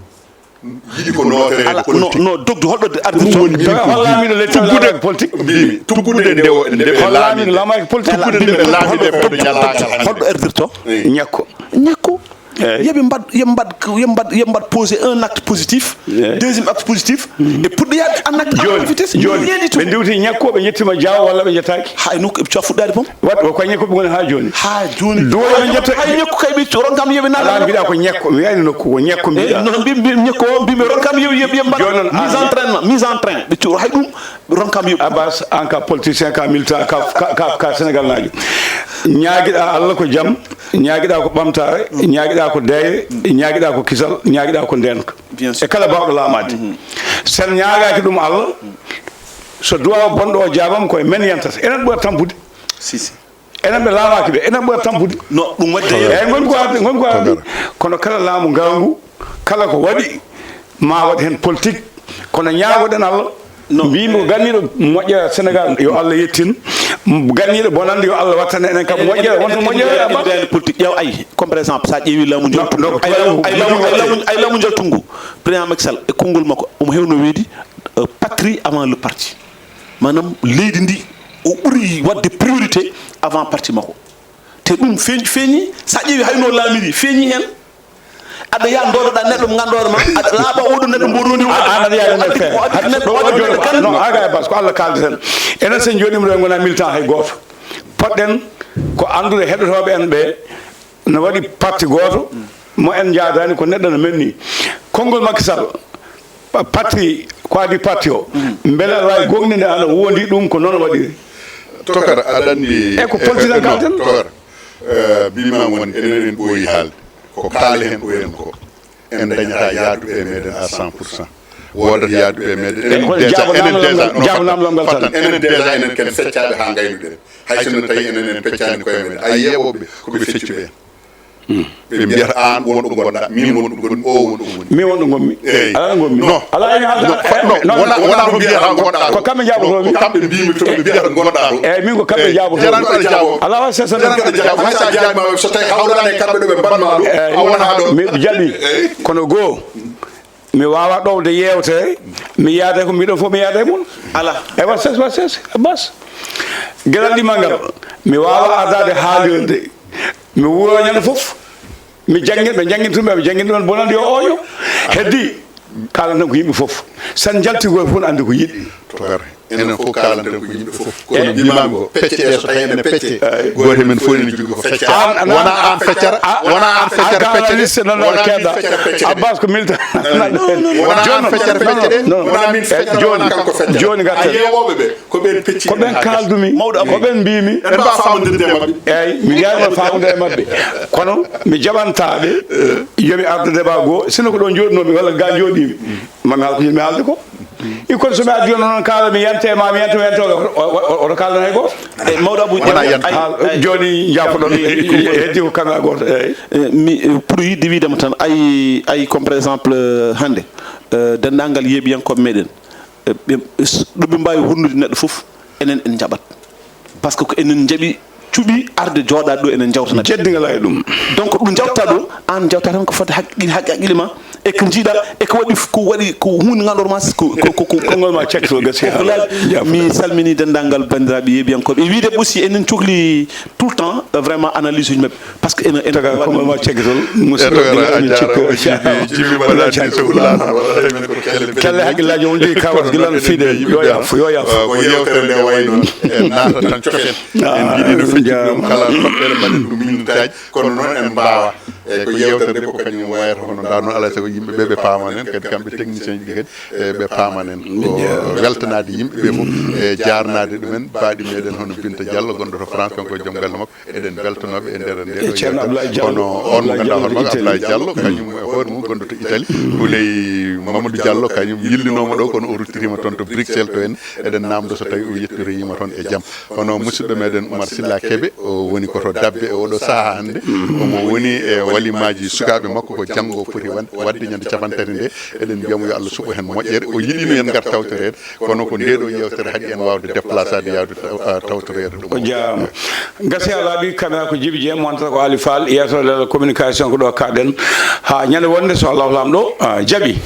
Yiɗi ko nootere ko politique. No, dogdu holɗo ardi toon? Woni min ko hollaami no leydi tuggude politique. Mbimi tuggude nde o, nde ɓe laamide politique. Tuggude nde ɓe laamide fewdo ñallaagal hannde. Holɗo ardirto? Ñakko. Ñakko. Yoɓe mbaɗ, yoɓe mbaɗ, yoɓe mbaɗ, yoɓe mbaɗ posé un acte positif, deuxième acte positif, e puɗɗoyaade en acte à vitesse. Jooni ɓe ndiwti ñakko, ɓe njettima jaawo walla ɓe njettaaki? Hay nokku eɓe cuwa fuɗɗaade boom. Wat ko ñakko ɓe ngoni haa jooni. Haa jooni. Duwoɓe njetto hay ñakko kay ɓe ronkaama yoɓe naat. Ala mbiɗa ko ñakko, mi wiyani nokku ko ñakko mbiɗa. Non, mbi, mbi, ñakko o, mbi, mi ronkaama yoɓe, yoɓe mbaɗ mise en train, mise en train. Ɓe cuwa hay ɗum, ɓe ronkaama yoɓe. Abbas, an ka politicien, ka militant, ka, ka, ka, ka Sénégal naajo. Ñaagiɗa Allah ko jam, ñaagiɗa ko ɓamtaare, ñaagiɗa ko deeye, ñaagiɗa ko kisal, ñaagiɗa ko ndeenka. E kala baawɗo laamaade. Sen ñaagaaki ɗum Allah, so duwaaw bonɗo o jaabama, koye men yantata. Enen ɓura tampude. Si, si. Enen ɓe laamaaki ɓe, enen ɓura tampude. No, ɗum waɗde. Eeyi, ngon ko arde, ngon ko arde. Kono kala laamu ngaangu, kala ko waɗi, ma waɗ heen politique. Kono ñaagoɗen Allah, mbimi ko ganniiɗo moƴƴere Sénégal, yo Allah yettin. Ganniiɗo bonannde, yo Allah wattan enen kam moƴƴere, wonta moƴƴere. Politique, ƴeew ay, comme par exemple, so a ƴeewi laamu njaltungu, ay laamu, ay laamu, ay laamu, ay laamu njaltungu, président Macky Sall e konngol makko, omo heewno weedi, euh, patrie avant le parti. Maanaam, leydi ndi, o ɓuri waɗde priorité avant parti makko. Te ɗum feeñ, feeñi, so a ƴeewi hay no laamiri, feeñi heen. Aɗa yaha ndoodoɗaa neɗɗo mo ngannduɗaa ma, aɗa laaɓa oɗo neɗɗo mboɗo woni. A- an aɗa yaha neɗɗo feere. Neɗɗo waɗi neɗɗo kan. Non, aga e bas, ko Allah kaalda tan. Enen so en jooɗiima ɗo, en ngonaa militant hay gooto. Potɗen ko anndude heɗotooɓe en ɓe, no waɗi parti gooto mo en njaadaani, ko neɗɗo no men ni. Konngol Macky Sall, pa- parti, ko adii parti o, mbele aɗa waawi goongɗinde, aɗa wondi ɗum, ko noon waɗiri? Tokara, aɗa anndi, e ko politique en non, kalten? Tokara, eh, mbima won, enen en ɓooyi haalde. Ko kaale heen ɓooyen ko. En dañataa yaaduɓe e meɗen à cent pour cent. Woodata yaaduɓe e meɗen. Enen déjà, enen déjà, non, jaabanaam lamgal tan. Enen déjà, enen ken feccaaɓe haa ngaynuɗen. Hay so no tawi enen en peccaani koye men. A yeeɓooɓe ko ɓe feccuɓe en. Ɓe mbiyata aan won ɗo ngonɗaa, min won ɗo ngonmi, o won ɗo woni. Min won ɗo ngonmi. Eyi. Alaa ɗo ngonmi. Non. Alaa heen haalde. Non, non, wona, wona ko mbiyata ngonɗaa ɗo. Ko kamɓe njaabotoo mi. Ko kamɓe mbimi to, ɓe mbiyata ngonɗaa ɗo. Eyi, min ko kamɓe njaabotoo. Eyi, jaraani ko aɗa jaabo. Alaa wa sesa. Jaraani ko aɗa jaabo. Hay so a jaabima, so tawi hawraani e kamɓe ɗo ɓe mbaɗma ɗo, a wonaa ɗo. Mi jaɓi. Eyi. Kono goo, mi waawaa ɗowde yeewtere, mi yaada ko mbiɗon fof, mi yaada e mum. Alaa. Ewa ses, wa ses, bas. Geɗal ɗimmal ngal, mi waawaa ardaade haalirde. Mi wuuro ñande fof. Mi janngin, ɓe njanngin tun, ɓe njanngin ɗon, bonande yo ooño. Heddi, kaalan tan ko yimɓe fof. Sen njalti gooto fof ne anndi ko yiɗi. Tokara. Enen fof kaalanten ko yimɓe fof. Kono mbimami ko, pecce ɗe so tawi ene pecce, gooto men fof ene jogii ko feccata. An, an, wona an feccata, a- wona an feccata an pecce ɗe, liste noon wona min keeda. Feccata pecce ɗe. Abbas ko militant. Wona an feccata pecce ɗe, non, non, wona min feccata, jooni, wona kanko feccata. Jooni ngarten. A yeeɓooɓe ɓe, ko ɓen pecci ko ɓen en haa kaaldumi, mawɗo Abou. Ko ɓen mbimi. En mbaa faamondirde e maɓɓe. Eyyi, mi jaarima faamude e maɓɓe. Kono mi jaɓantaɓe, yomi arde débat goo, sino ko ɗon jooɗinomi walla ga jooɗimi. Mami haal ko jiɗmi haalde ko. Ikkon so mi addi on noon kaala mi yante ma, mi yante, mi yante, oto, oto, oto kaalan hay gooto. E mawɗo Abou, wona yante. Ay, ay. Jooni jaafoɗon, heddi ko kamera gooto, eyyi. Eh, mi, eh, pour yiɗde wiidema tan, ay, ay comme par exemple, eh, hannde, eh, denndaangal yeeɓiyankooɓe meɗen, eh, ɓe, s- ɗo ɓe mbaawi honnude neɗɗo fof, enen en njaɓat. Par ce que ko enen njaɓi cuɓi arde jooɗaade ɗo enen njawtana. Jeddi ngalaa e ɗum. Donc ɗum njawta ɗo, aan njawta tan ko fodde haqqil-, haqqil-, haqqille ma, e ko njiiɗa, e ko waɗi f- ko waɗi ko huunde ngannduɗaa ma ko, ko, ko, ko, konngol ma cakkito gasi. Ko haa mi salmini denndaangal banndiraaɓe yeeɓiyankooɓe. E wiide aussi enen cokli tout le temps, euh, vraiment analyse uji maɓɓe. Par ce que ene, ene taga konngol ma cakkitol, musidɗo. Eto, dina a amin jaaraama, cikka. Jibi, jibi mbaɗa ni so wulaano, wala men ko kelle. Kelle haqqillaaji on jogii kawas gila no fiide. Yo yaaf, yo yaaf. Ko yewtere nde wayi noon, en naata tan cofen. En njiɗi no fecci ɗum kala toɓɓere mbaɗen ɗum minutaaji, kono noon en mbaawa. Eyi, ko yewtere nde ko kañum wayata hono ndaa noon, alaa e sago yimɓe ɓe ɓe paamanen, kadi kamɓe technicien ji ɗi kadi, e, ɓe paamanen. Ko weltanaade yimɓe ɓe fof, e, jaarnaade ɗumen, baaɗi meɗen hono Binta Diallo, gonɗo to France, kanko e joom galle makko. Eɗen mbeltanooɓe e nder nde ɗo yewtere. Kono on mo ngannduɗaa hoore makko, Ablaye Diallo, kañum e hoore mum gonɗo to Italie. Houleye Mamadou Diallo, kañum yillinooma ɗo, kono o ruttiriima toon to Bruxelles to en. Eɗen naamndo so tawi o yettotoyiima toon e jam. Kono musidɗo meɗen Oumar Sylla Kébé, o woni ko to Dabbe e oɗo sahaa hannde. Omo woni e walimaaji sukaaɓe makko, ko janngo o foti wan- waɗde ñande cappanɗe tati nde. Eɗen mbiyamo yo Allah suɓo heen moƴƴere. O yiɗino en ngar tawtoreede, kono ko nde ɗo yewtere haɗi en waawde déplaçaade yaawde taw- a, tawtoreede ɗum. O jaaraama. Gasi a laaɓi, kamera ko Jibi Dieng, montre ko Ali Fall, yeewtere leeral communication ko ɗo kaaɗen. Haa ñande wonde so Allahu Laamɗo, a, jaɓi.